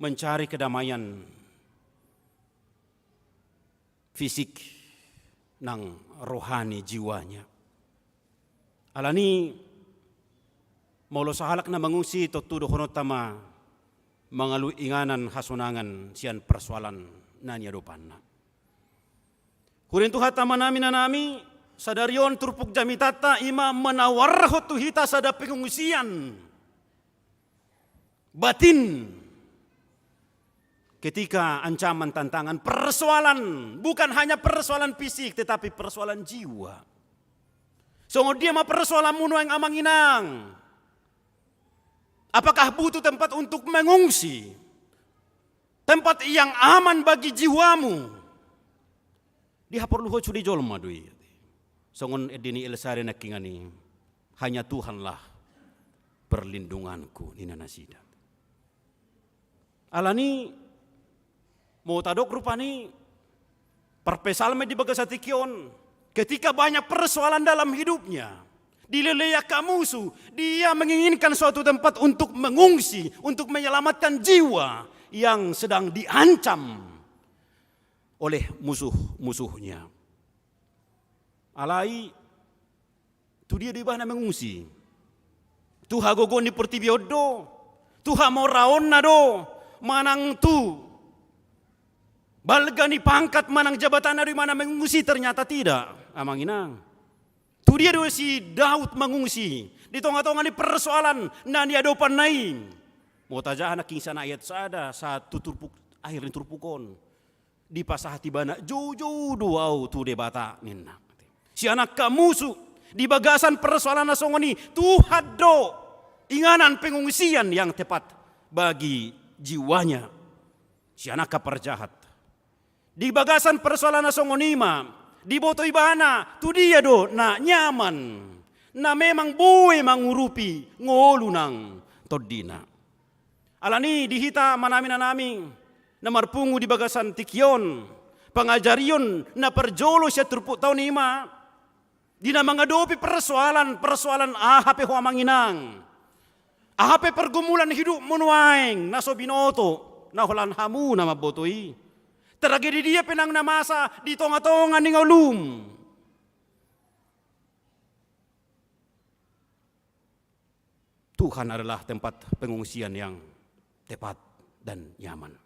mencari kedamaian fisik nang rohani jiwanya. Ala ni molo sahalak na mengungsi, tontu dohononta ma mangalului inganan hasonangan sian persoalan na niadopanna. Huring Tuhanta, amanami, inanami, sadari on turpuk jamitanta i ma menawarhon tu hita sada pengungsian batin ketika ancaman, tantangan, persoalan, bukan hanya persoalan fisik tetapi persoalan jiwa. Songon dia ma persoalanmu nuaeng, amang inang? Apakah butuh tempat untuk mengungsi? Tempat yang aman bagi jiwamu? Dihaporluhon sude jolma do i. Songon ende ni Elsa nangkiningan i, hanya Tuhanlah perlindunganku, ninna nasida. Ala ni molo tadok rupani parpsalmen di bagasan tingki on, ketika banyak persoalan dalam hidupnya, dilelei angka musuh, dia menginginkan suatu tempat untuk mengungsi, untuk menyelamatkan jiwa yang sedang diancam oleh musuh-musuhnya. Alai tu dia do ibana mengungsi? Tu hagogoon ni portibi on do? Tu hamoraonna do? Manang tu balga ni pangkat manang jabatanna do ibana mengungsi? Ternyata tidak, amang inang. Tu dia do si Daud mengungsi di tonga-tonga ni persoalan na niadopanna i? Molo tajaha nangkin sian ayat sada sahat tu turpuk, akhir ni turpuk on, dipasahat ibana, "Joujou do au tu Debata," ninna. Sian angka musuh, di bagasan persoalan na songon i, Tuhan do inganan pengungsian yang tepat bagi jiwanya. Sian angka parjahat, di bagasan persoalan na songon i ma diboto ibana tu dia do na nyaman, na memang boi mangurupi ngolu nang tondina. Ala ni di hita, amanami, inanami, na marpungu di bagasan tingki on, pangajarion na parjolo sian turpukta on i ma, di na mangadopi persoalan, persoalan aha pe ho, amang inang, aha pe pergumulan hidupmu nuaeng na so binoto, na holan hamu na mamboto i, tragedi dia pe nang na masa di tonga-tonga ni ngolum, Tuhan adalah tempat pengungsian yang tepat dan nyaman.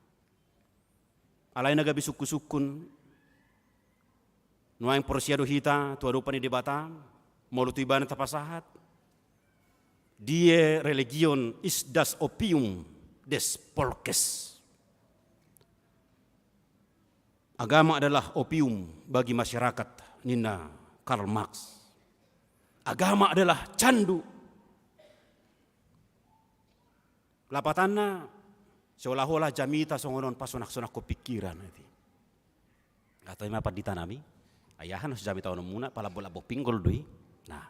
Alai na gabe sungkun-sungkun, nuaeng porsea do hita tu adopan ni Debata, molo tu ibana tapasahat? Die Religion ist das Opium des Volkes. Agama adalah opium bagi masyarakat, ninna Karl Marx. Agama adalah candu. Lapatanna, seolah-olah jamita songon on pasonak-sonakkon pingkiran, ati. Atau ima pandita nami, ai aha na so jamitaonmuna, palambok-lambok pinggol do i. Nah.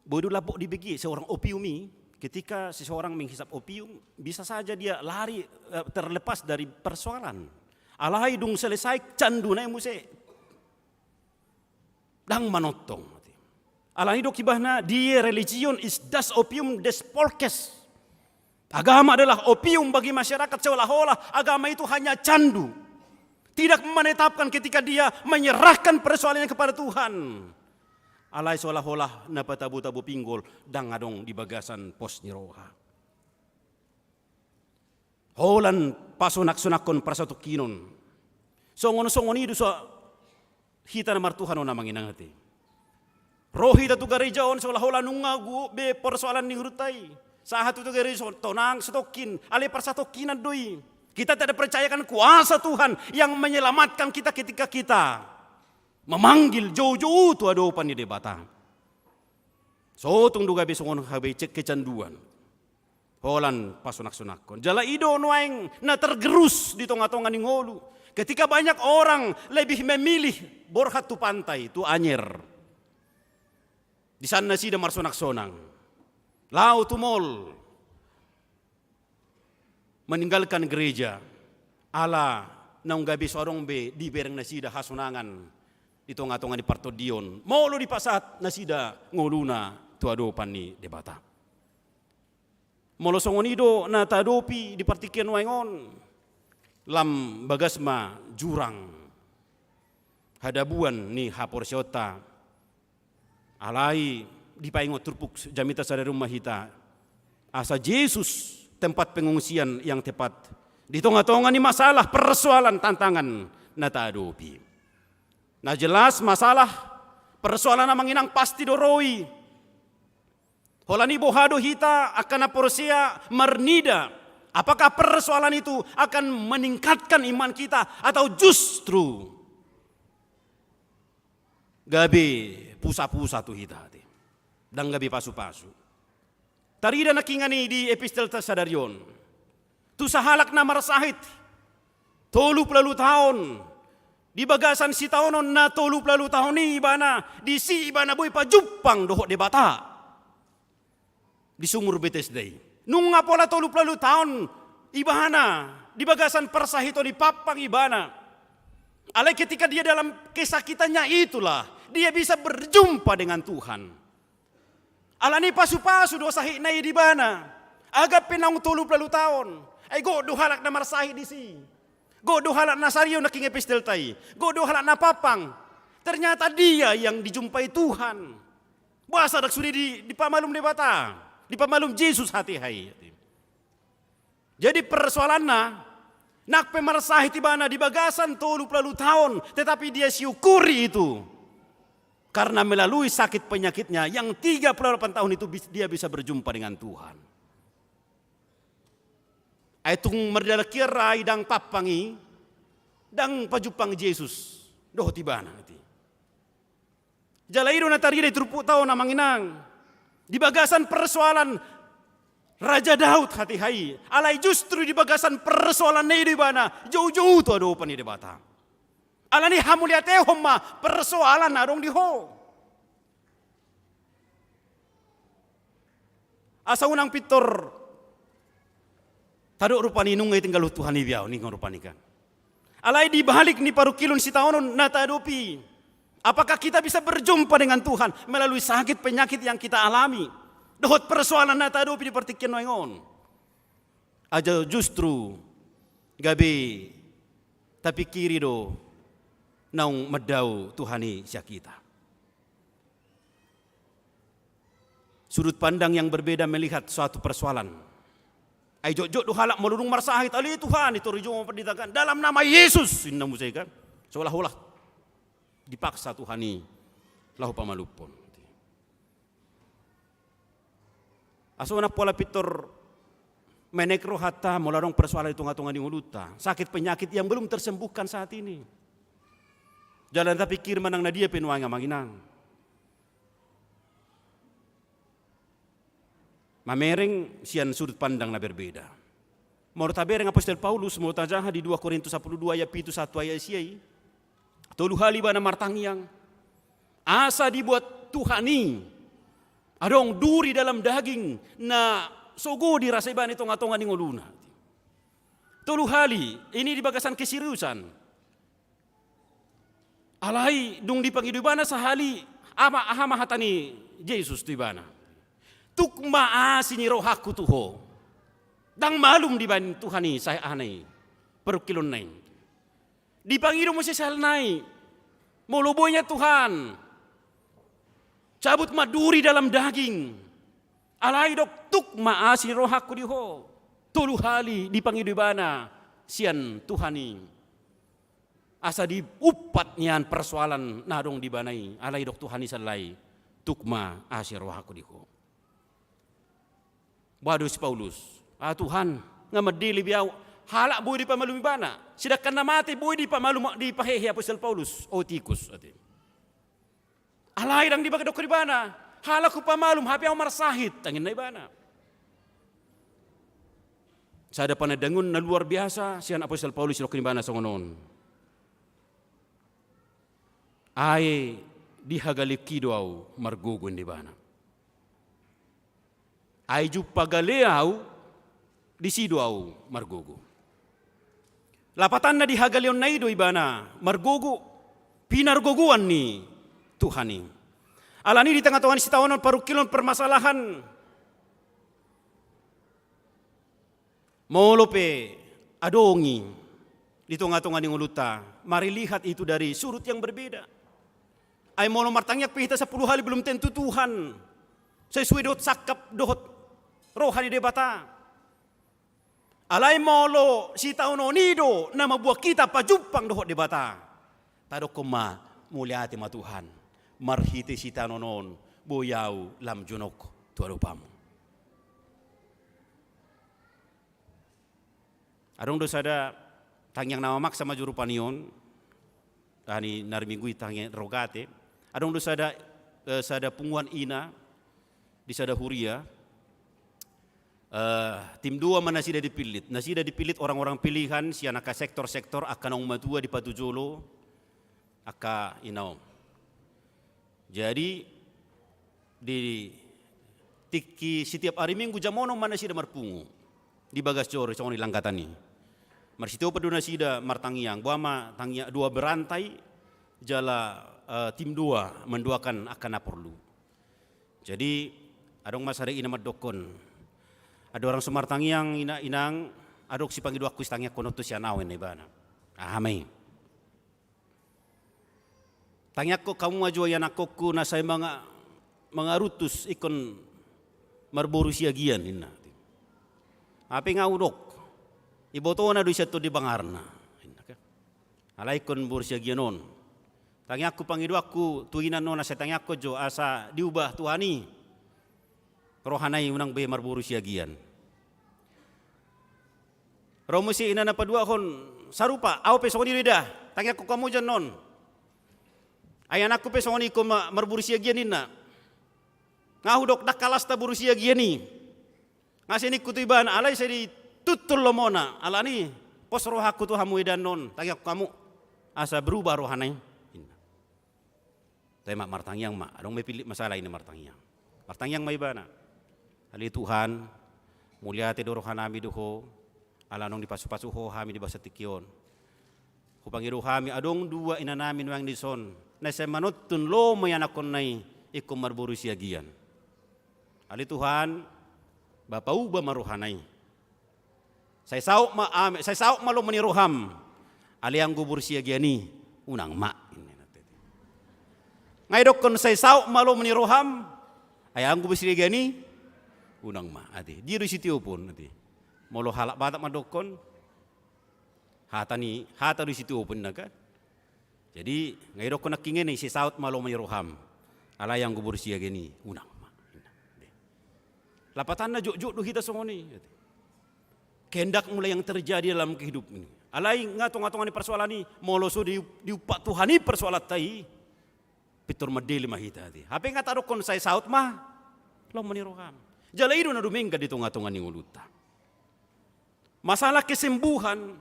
Boi do lambok dibege seorang opium i, ketika seseorang menghisap opium, bisa saja dia lari, eh, terlepas dari persoalan. Alai dung selesai canduna i muse ndang manongtong. Alani didok ibana, die Religion ist das Opium des Volkes. Agama adalah opium bagi masyarakat, seolah-olah agama itu hanya candu. Tidak menetapkan ketika dia menyerahkan persoalannya kepada Tuhan. Alai seolah-olah na patabo-tabo pinggol ndang adong di bagasan pos ni roha. Holan pasonak-sonakhon parsatongkinon. Songon-songon i do so hita na martuhan on, amang inang, ate. Ro hita tu gareja on seolah-olah nunga gogo be persoalan ni ngolunta i. Sahat tu gareja on, tonang satongkin, alai parsatongkinan do i. Kita tidak percayakan kuasa Tuhan yang menyelamatkan kita ketika kita memanggil, jou-jou tu adopan ni Debata. So tung do gabe songon hape cek kecanduan. Holan pasonak-sonakhon. Jala i do nuaeng na tergerus di tonga-tonga ni ngolu. Ketika banyak orang lebih memilih borhat tu pantai, tu Anyer. Di san nasida marsonak-sonang. Laho tu mall. Meninggalkan gereja. Ala naung gabe so adong be dibereng nasida hasonangan di tonga-tonga ni partondion. Molo dipasahat nasida ngoluna tu adopan ni Debata. Molo songon i do na taadopi di partingkian nuaeng on, lam bagas ma jurang hadabuan ni haporseaonta. Alai dipaingot turpuk jamita sadari on ma hita, asa Jesus tempat pengungsian yang tepat di tonga-tonga ni masalah, persoalan, tantangan na taadopi. Na jelas masalah, persoalan, amang inang, pasti do ro i. Holan i boha do hita angka na porsea marnida, apakah persoalan itu akan meningkatkan iman kita atau justru gabe pusa-pusa tu hita, ate. Ndang gabe pasu-pasu. Tarida nangkiningan i di epistelta sadari on. Tu sahalak na marsahit tolu pulu ualu taon, di bagasan sitaonon na tolu pulu ualu taon i ibana, disi ibana boi pajumpang dohot Debata. Di sumur Betesda i. Nunga pola tolu pulu ualu taon ibana di bagasan parsahiton i, pampang ibana. Alai ketika dia dalam kesakitannya itulah dia bisa berjumpa dengan Tuhan. Alani pasu-pasu do sahitna i di ibana. Agampe naung tolu pulu ualu taon. Ai gok do halak na marsahit disi. Gok do halak na sario nangkin epistelta i. Gok do halak na pampang. Ternyata dia yang dijumpai Tuhan. Boasa ndang sude di, dipamalum Debata, dipamalum Jesus hatiha i. Jadi persoalanna, nang pe marsahit ibana di bagasan tolu pulu ualu taon, tetapi dia syukuri itu. Karena melalui sakit penyakitnya yang tiga puluh delapan tahun itu bis-, dia bisa berjumpa dengan Tuhan. Ai tung mardalan hian ra i ndang pampang i, ndang pajumpang Jesus dohot ibana, ate. Jala i do na tarida di turpukta on, amang inang. Di bagasan persoalan Raja Daud hatiha i, alai justru di bagasan persoalanna i do ibana jou-jou tu adopan ni Debata. Alani hamauliatehon ma persoalan na adong di ho. Asa unang pintor tadok rupani nunga ditinggalhon Tuhan i be ahu, ninna rupani kan. Alai di balik ni parungkilon sitaonon na taadopi, apakah kita bisa berjumpa dengan Tuhan melalui sakit penyakit yang kita alami? Dohot persoalan na taadopi di partingkian nuaeng on. Atau justru gabe tapingkiri do naung mandao Tuhan i sian hita. Sudut pandang yang berbeda melihat suatu persoalan. Ai jotjot do halak molo dung marsahit, ale Tuhan, i tor dijou ma pandita kan, dalam nama Yesus, ninna muse kan. Seolah-olah dipaksa Tuhan i laho pamalumhon. Asa unang pola pintor menek rohanta molo adong persoalan di tonga-tonga ni ngolunta, sakit penyakit yang belum tersembuhkan saat ini. Jala tapingkiri ma nang na dia pe nuaeng, amang inang. Mamereng sian sudut pandang na berbeda. Molo tabereng apostel Paulus, molo tajaha di dua Korintus sampulu dua ayat pitu sahat tu ayat sia i, tolu hali ibana martangiang asa dibuat Tuhan i Adong duri dalam daging na sogo dirasa ibana di tonga-tonga ni ngoluna. Tolu hali, ini di bagasan keseriusan. Alai dung dipangido ibana sahali, aha ma hata ni Jesus tu ibana. Tuk ma asi ni rohangku tu ho. Ndang malum dibaen Tuhan i, sahat aha na i, parungkilonna i. Dipangido muse sahali nai, molo boi nian Tuhan, cabut ma duri dalam daging. Alai didok tuk ma asi ni rohangku di ho. Tolu hali dipangido ibana sian Tuhan i. Asa diumpat nian persoalan na adong di ibana i, alai didok Tuhan i sahali nai, tuk ma asi ni rohangku di ho. Boha do si Paulus? Ah Tuhan, nga mandele be ahu. Halak boi dipamalum ibana. Sedangkan na mate boi dipamalum, dipahehe apostel Paulus, Eutikus, ate. Alai ndang dibaen dohot ibana, halak hupamalum, hape ahu marsahit, tangiangna ibana. Sada panandaon na luar biasa sian apostel Paulus, didok ibana songon on. Ai di hagaleonki do ahu margogo, ninna ibana. Ai jumpa gale ahu, disi do ahu margogo. Lapatanna di hagaleonna i do ibana margogo, pinargogoan ni Tuhan i. Alani di tonga-tonga ni sitaonon, parungkilon, permasalahan, molo pe adong i di tonga-tonga ni ngolunta, mari lihat itu dari sudut yang berbeda. Ai molo martangiang pe hita sampulu hali, belum tentu Tuhan sesuai dohot sangkap dohot roha ni Debata. Alai molo sitaonon i do na mambuat hita pajumpang dohot Debata, tadokkon ma, mauliate ma Tuhan, marhite sitaonon on boi ahu lam jonok tu adopanmu. Adong do sada tangiang na mamaksa ma jo rupani on, aha ni, na ari Minggu i tangiang Rogate. Adong do sada, eh, sada punguan ina di sada huria, eh, tim dua ma nasida dipillit. Nasida dipillit orang-orang pilihan sian angka sektor-sektor, angka naung matua di patujolo, angka ina on. Jadi, di tingki setiap ari Minggu jam onom ma nasida marpungu di bagas joro, songon i langgatan i. Marsitiopat do nasida martangiang, boha ma tangiang, doa berantai, jala, eh, tim doa mendoakan angka na porlu. Jadi, adong ma sada ina mandokkon, andorang so martangiang ina, inang, adong sipangidoanku, sitangiangkon on tu sian ahu, ninna ibana. Aha ma i? Tangiangkon hamu ma jo, ai anakkonku, na sai manga-, mangaruntus ingkon marboru Siagian, ninna. Hape nga hudok, ibotona do i sian tondi bangarna, ninna. Alai ingkon boru Siagian on. Tangiangku, pangidoanku tu ina on, asa tangiangkon jo asa diubah Tuhan i rohana i, unang be marboru Siagian. Ro muse ina na paduahon, sarupa, ahu pe songon i do, eda, tangiangkon hamu jo annon. Ai anakku pe songon i ingkon ma-, marboru Siagian, ninna. Nga hudok, ndang halashon boru Siagian i. Nga sai ningku tu ibana, alai sai dituntul lomona, alani pos rohangku tu hamu, eda, annon, tangiangkon hamu asa berubah rohana i, ninna. Toe ma, martangiang ma, adong ma i pillit masalah, ninna, martangiang. Martangiang ma ibana. Ale Tuhan, mauliate do rohanami tu Ho, ala naung dipasu-pasu Ho hami di bagasan tingki on. Hupangido hami, adong dua inanami nuaeng dison, na sai manuntun lomo ni anakkonna i ingkon marboru Siagian. Ale Tuhan, ba pauba ma rohana i. Sai saut ma, am-, sai saut ma lomo ni roham. Alai anggo boru Siagian i, unang ma. Nga didokkon sai saut ma lomo ni roham, ai anggo boru Siagian i, unang ma. Ate, dia do sitiopon, ate? Molo halak Batak mandokkon, hata ni, hata do sitiopon, ninna kan? Jadi, nga didokkon nangkin i, sai saut ma lomo ni roham. Alai anggo boru Siagian i, unang ma. Lapatanna jotjot do hita songon i. Kehendak-Mu lah yang terjadi dalam kehidupan ini. Alai nga tonga-tonga ni persoalan i, molo so di, diumpat Tuhan i persoalanta i, pintor mandele ma hita, ate. Hape nga tadokkon sai saut ma lomo ni roham. Jala i do na dumenggan di tonga-tonga ni ngolunta. Masalah kesembuhan,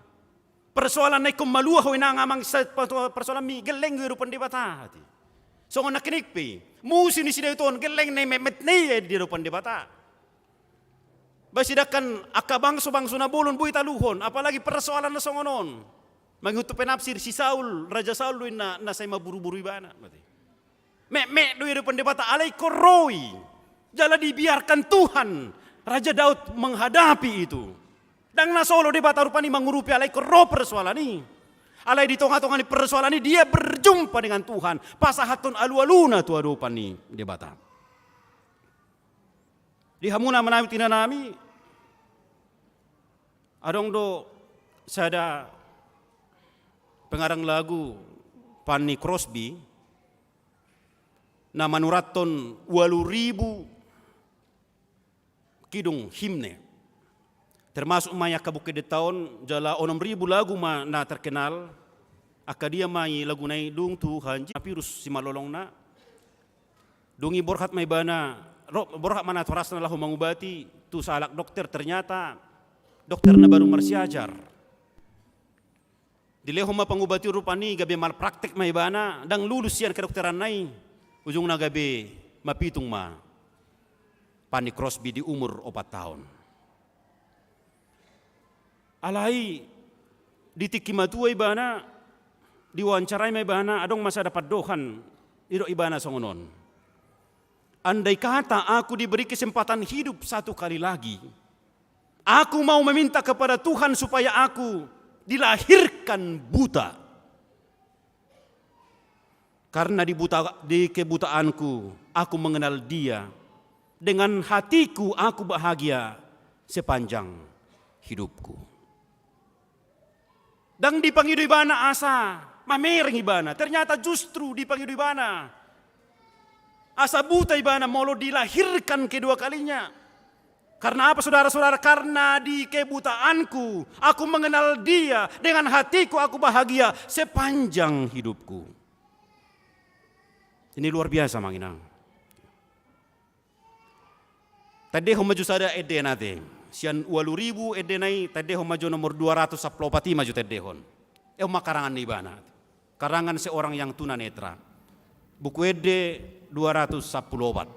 persoalan na ingkon malua ho inang amang, sa-, persoalanmi, gelleng do i adopan Debata, ate. Songon nangkining pe, musu ni si Daud on, gelleng na i metmet na i di adopan Debata. Ba sidangkan angka bangso-bangso na bolon boi taluhon, apalagi persoalan na songon on. Mangihut tu penafsir, si Saul, Raja Saul do i na, na sai mamburu-buru ibana. Metmet do i di adopan Debata, alai ingkon ro i. Jala dibiarkan Tuhan Raja Daud menghadapi itu. Ndang na so olo Debata rupani mangurupi, alai ingkon ro persoalan i. Alai di tonga-tonga ni persoalan i dia berjumpa dengan Tuhan, pasahathon alu-aluna tu adopan ni Debata. Di hamu na manami tinanami, adong do sada pengarang lagu, Fanny Crosby, na manurathon ualu ribu kidung, himne. Termasuk ma i angka buku endenta on, jala onom ribu lagu ma na terkenal. Angka dia ma i laguna i? Dung Tuhan ji-, Papirus Simalolongna. Dung i borhat ma ibana, ro-, borhat ma natorasna laho mangubati tu sahalak dokter, ternyata dokter na baru marsiajar. Dilehon ma pangubati on, rupani gabe malpraktek ma ibana, ndang lulus sian kedokteranna i. Ujungna gabe mapitung ma Fanny Crosby di umur opat taon. Alai di tingki matua ibana, diwawancarai ma ibana, adong ma sada pandohan, didok ibana songon on: Andai kata aku diberi kesempatan hidup satu kali lagi, aku mau meminta kepada Tuhan supaya aku dilahirkan buta. Karena di buta-, di kebutaanku, aku mengenal Dia. Dengan hatiku, aku bahagia sepanjang hidupku. Ndang dipangido ibana asa mamereng ibana. Ternyata justru dipangido ibana asa buta ibana molo dilahirkan kedua kalinya. Karena apa, saudara-saudara? Karena di kebutaanku, aku mengenal Dia. Dengan hatiku, aku bahagia sepanjang hidupku. Ini luar biasa, amang inang. Tandehon ma jo sada endena te. Sian ualu ribu endena i, tandehon ma jo nomor dua ratus sampulu opat i ma jo tandehon. Eon ma karangan ni ibana. Karangan seorang yang tunanetra. Buku Ende dua ratus sampulu opat.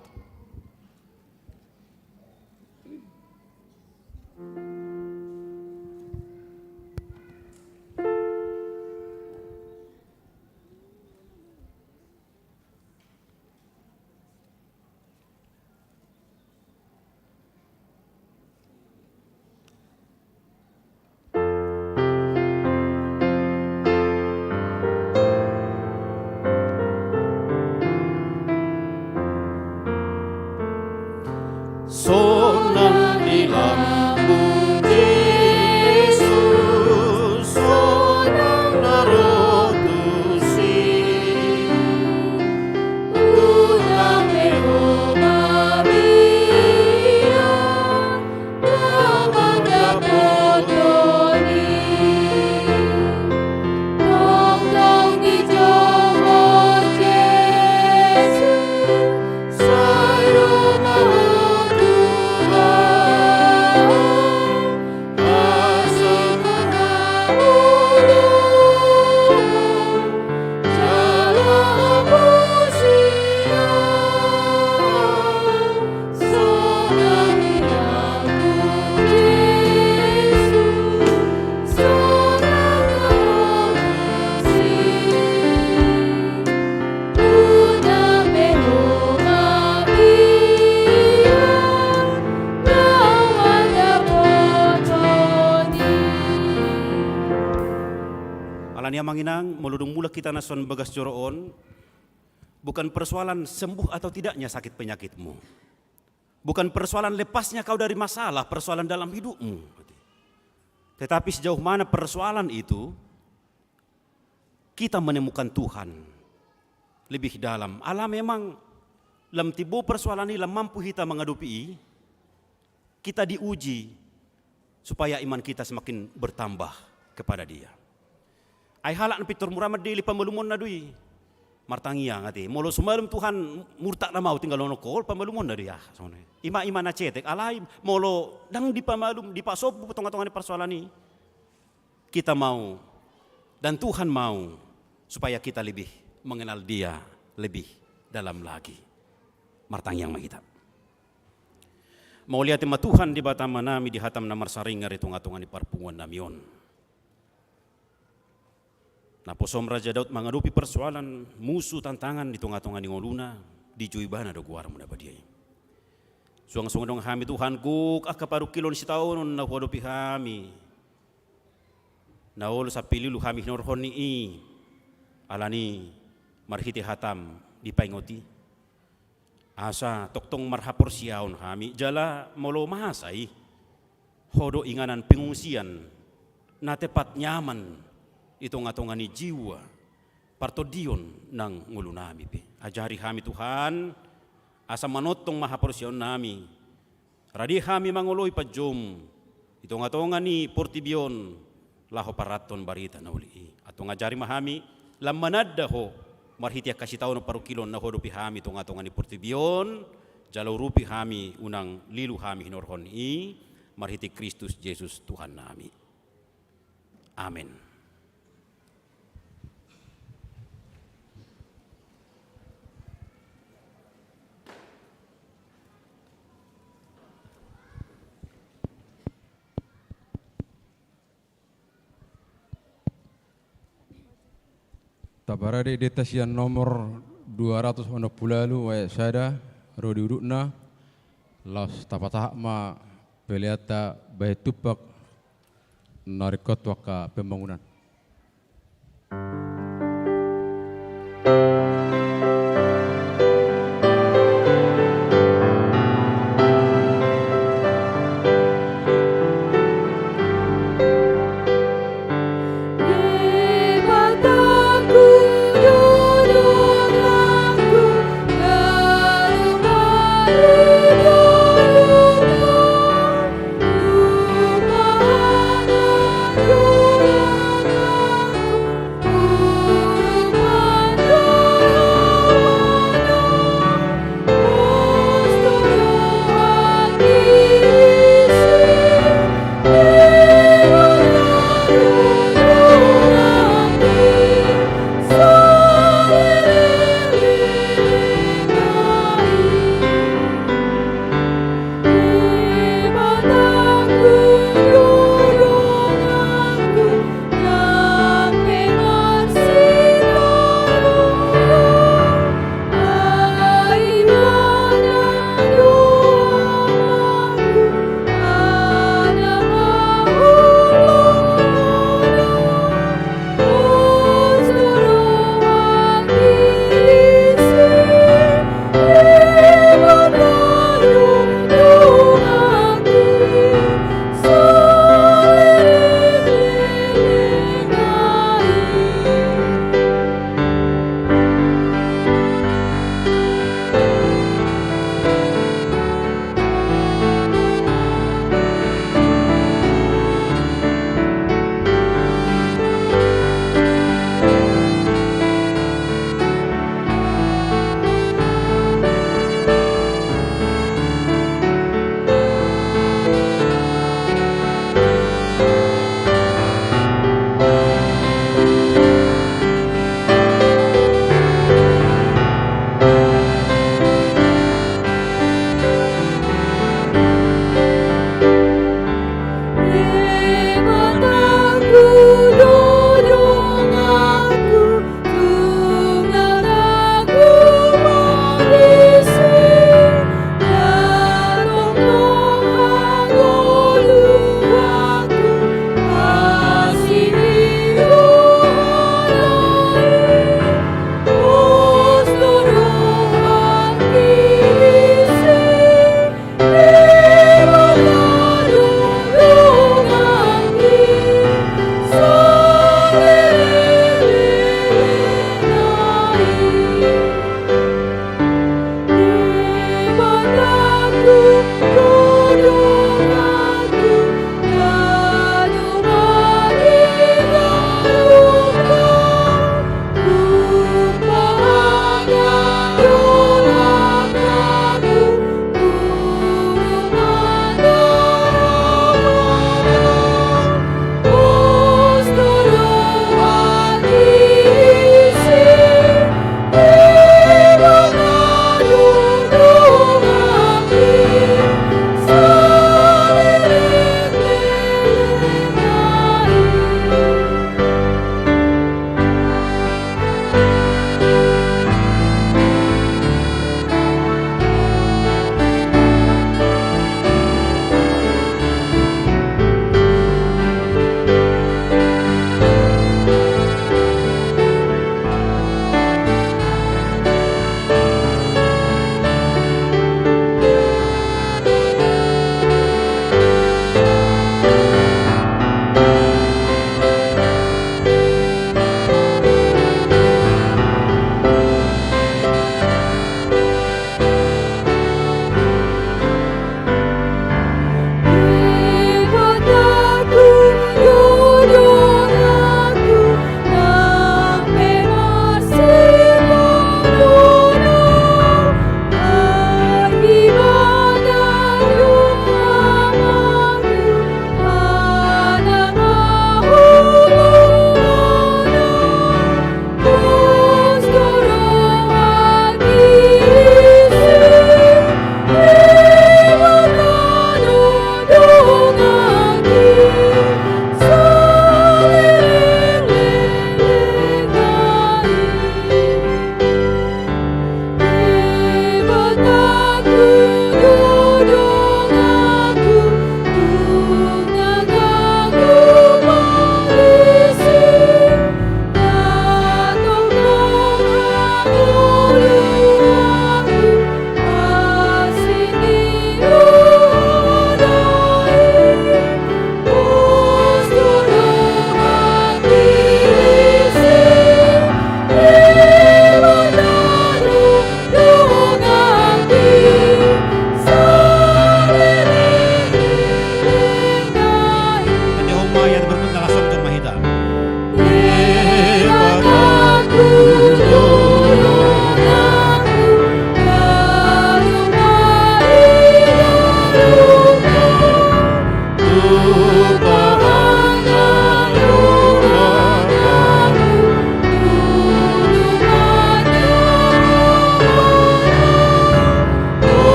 Sonang di lambung Jesus, sonang na ro tusi. Alani i, amang inang, molo dung mulak hita na son bagas joro on, bukan persoalan sembuh atau tidaknya sakit penyakitmu. Bukan persoalan lepasnya kau dari masalah, persoalan dalam hidupmu. Tetapi sejauh mana persoalan itu, kita menemukan Tuhan lebih dalam. Ala memang lam timbo persoalan i, lam mampu hita mangadopi i, kita diuji supaya iman kita semakin bertambah kepada Dia. Ai halak na pintor mura mandele, pamalumonna do i. Martangiang ate. Molo sumalum Tuhan, murtak nama au, tinggal on, ongkol, pamalumonna do i. Ah, songon i. Ima, ima na cetek. Alai molo ndang dipamalum, dipasombu tonga-tonga ni persoalan i, kita mau dan Tuhan mau supaya kita lebih mengenal Dia lebih dalam lagi. Martangiang ma hita. Mauliate ma Tuhan Debata Amanami di hataM na marsaringar di tongatonga ni parpunguannami on. NaposoM Raja Daud mangadopi persoalan musu tantangan di tongatonga ni ngoluna, dijou ibana do goarMu na badia i. Suang songon i do hami Tuhan, gok angka parungkilon sitaonon na huadopi hami. Na olo sampe lilu hami hinorhon ni i, alani i marhite hataM dipaingot i. Asa tongtong marhaporseaon hami, jala molo masa i, Ho do inganan pengungsian, na tempat nyaman, di tongatonga ni jiwa, partondion nang ngolunami pe. Ajari hami Tuhan, asa manongtong ma haporseaonnami, rade hami mangoloi panjouM, di tongatonga ni portibi on, laho paranthon barita na uli i. Antong ajari ma hami, lam mananda Ho, marhite angka sitaonon parungkilon na huadopi hami tongatonga ni portibi on, jala urupi hami unang lilu hami hinorhon i, marhite Kristus Jesus Tuhannami. Amen. Taparade deta sian nomor dua ratus onom pulu ualu, ayat sada, ro di udutna, laos tapatahak ma peleanta bahen tumpak na ringkot tu angka pembangunan.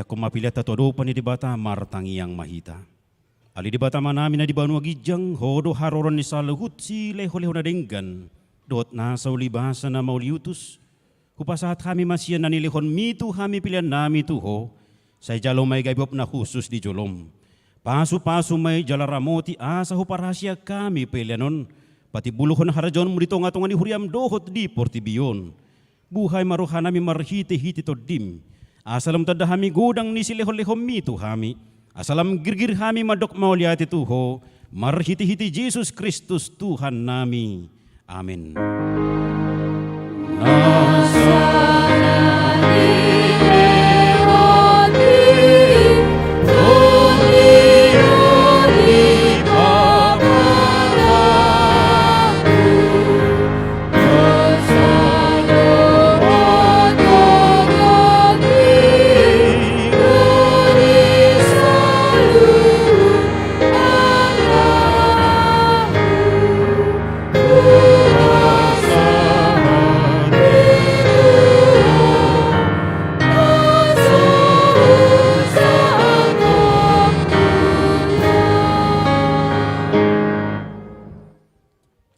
Horas ma pelean tu adopan ni Debata, martangiang ma hita. Ale Debata Amanami na di banua ginjang, Ho do haroroan ni saluhut silehonlehon na denggan dohot nasa ulibasa na mauliutus. Hupasahat hami ma sian na nilehonMi tu hami peleannami tu Ho. Sai jalo ma i gabe uap na hushus di joloM. Pasupasu ma i jala ramoti asa huparhaseang hami pelean on patimbulhon harajaonMu di tongatonga ni huriaM dohot di portibi on. Buhai ma rohanami marhitehite TondiM, asa lam tanda hami godang ni silehonlehonMi tu hami, asa lam girgir hami mandok mauliate tu Ho, marhitehite Jesus Kristus Tuhannami. Amen.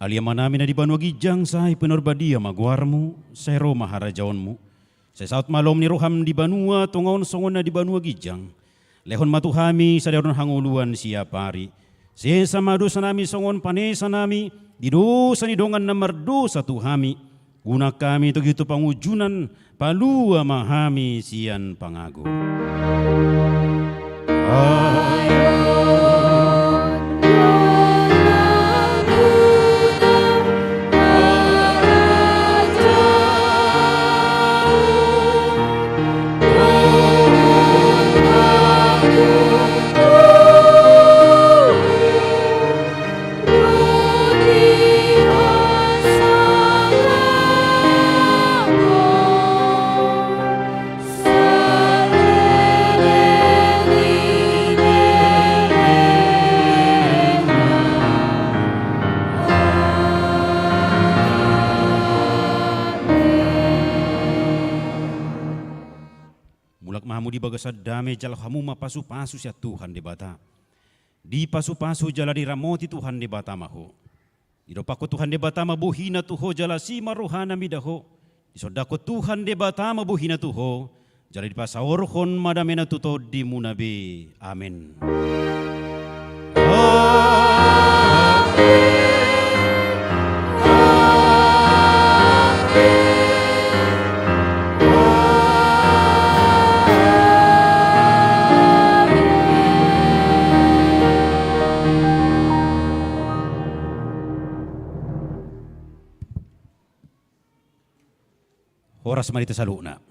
Ale Amanami na di banua ginjang, sai pinarbadia ma goarMu, sai ro ma harajaonMu, sai saut ma loM ni rohaM di banua tonga on songon na di banua ginjang. Lehon ma tu hami sadari on hangoluan siapari. Sesa ma dosanami songon panesanami di dosa ni dongan na mardosa tu hami. Unang hami togihon tu pangunjunan, palua ma hami sian pangago. Mulak ma hamu di bagasan dame, jalo hamu ma pasupasu sian Tuhan Debata. Dipasupasu jala diramoti Tuhan Debata ma ho. Didompakkon Tuhan Debata ma bohiNa tu ho jala asi ma rohaNa mida ho. Disondangkon Tuhan Debata ma bohiNa tu ho, jala dipasaorhon ma dameNa tu tondimuna be. Amen. Horas ma di hita saluhutna.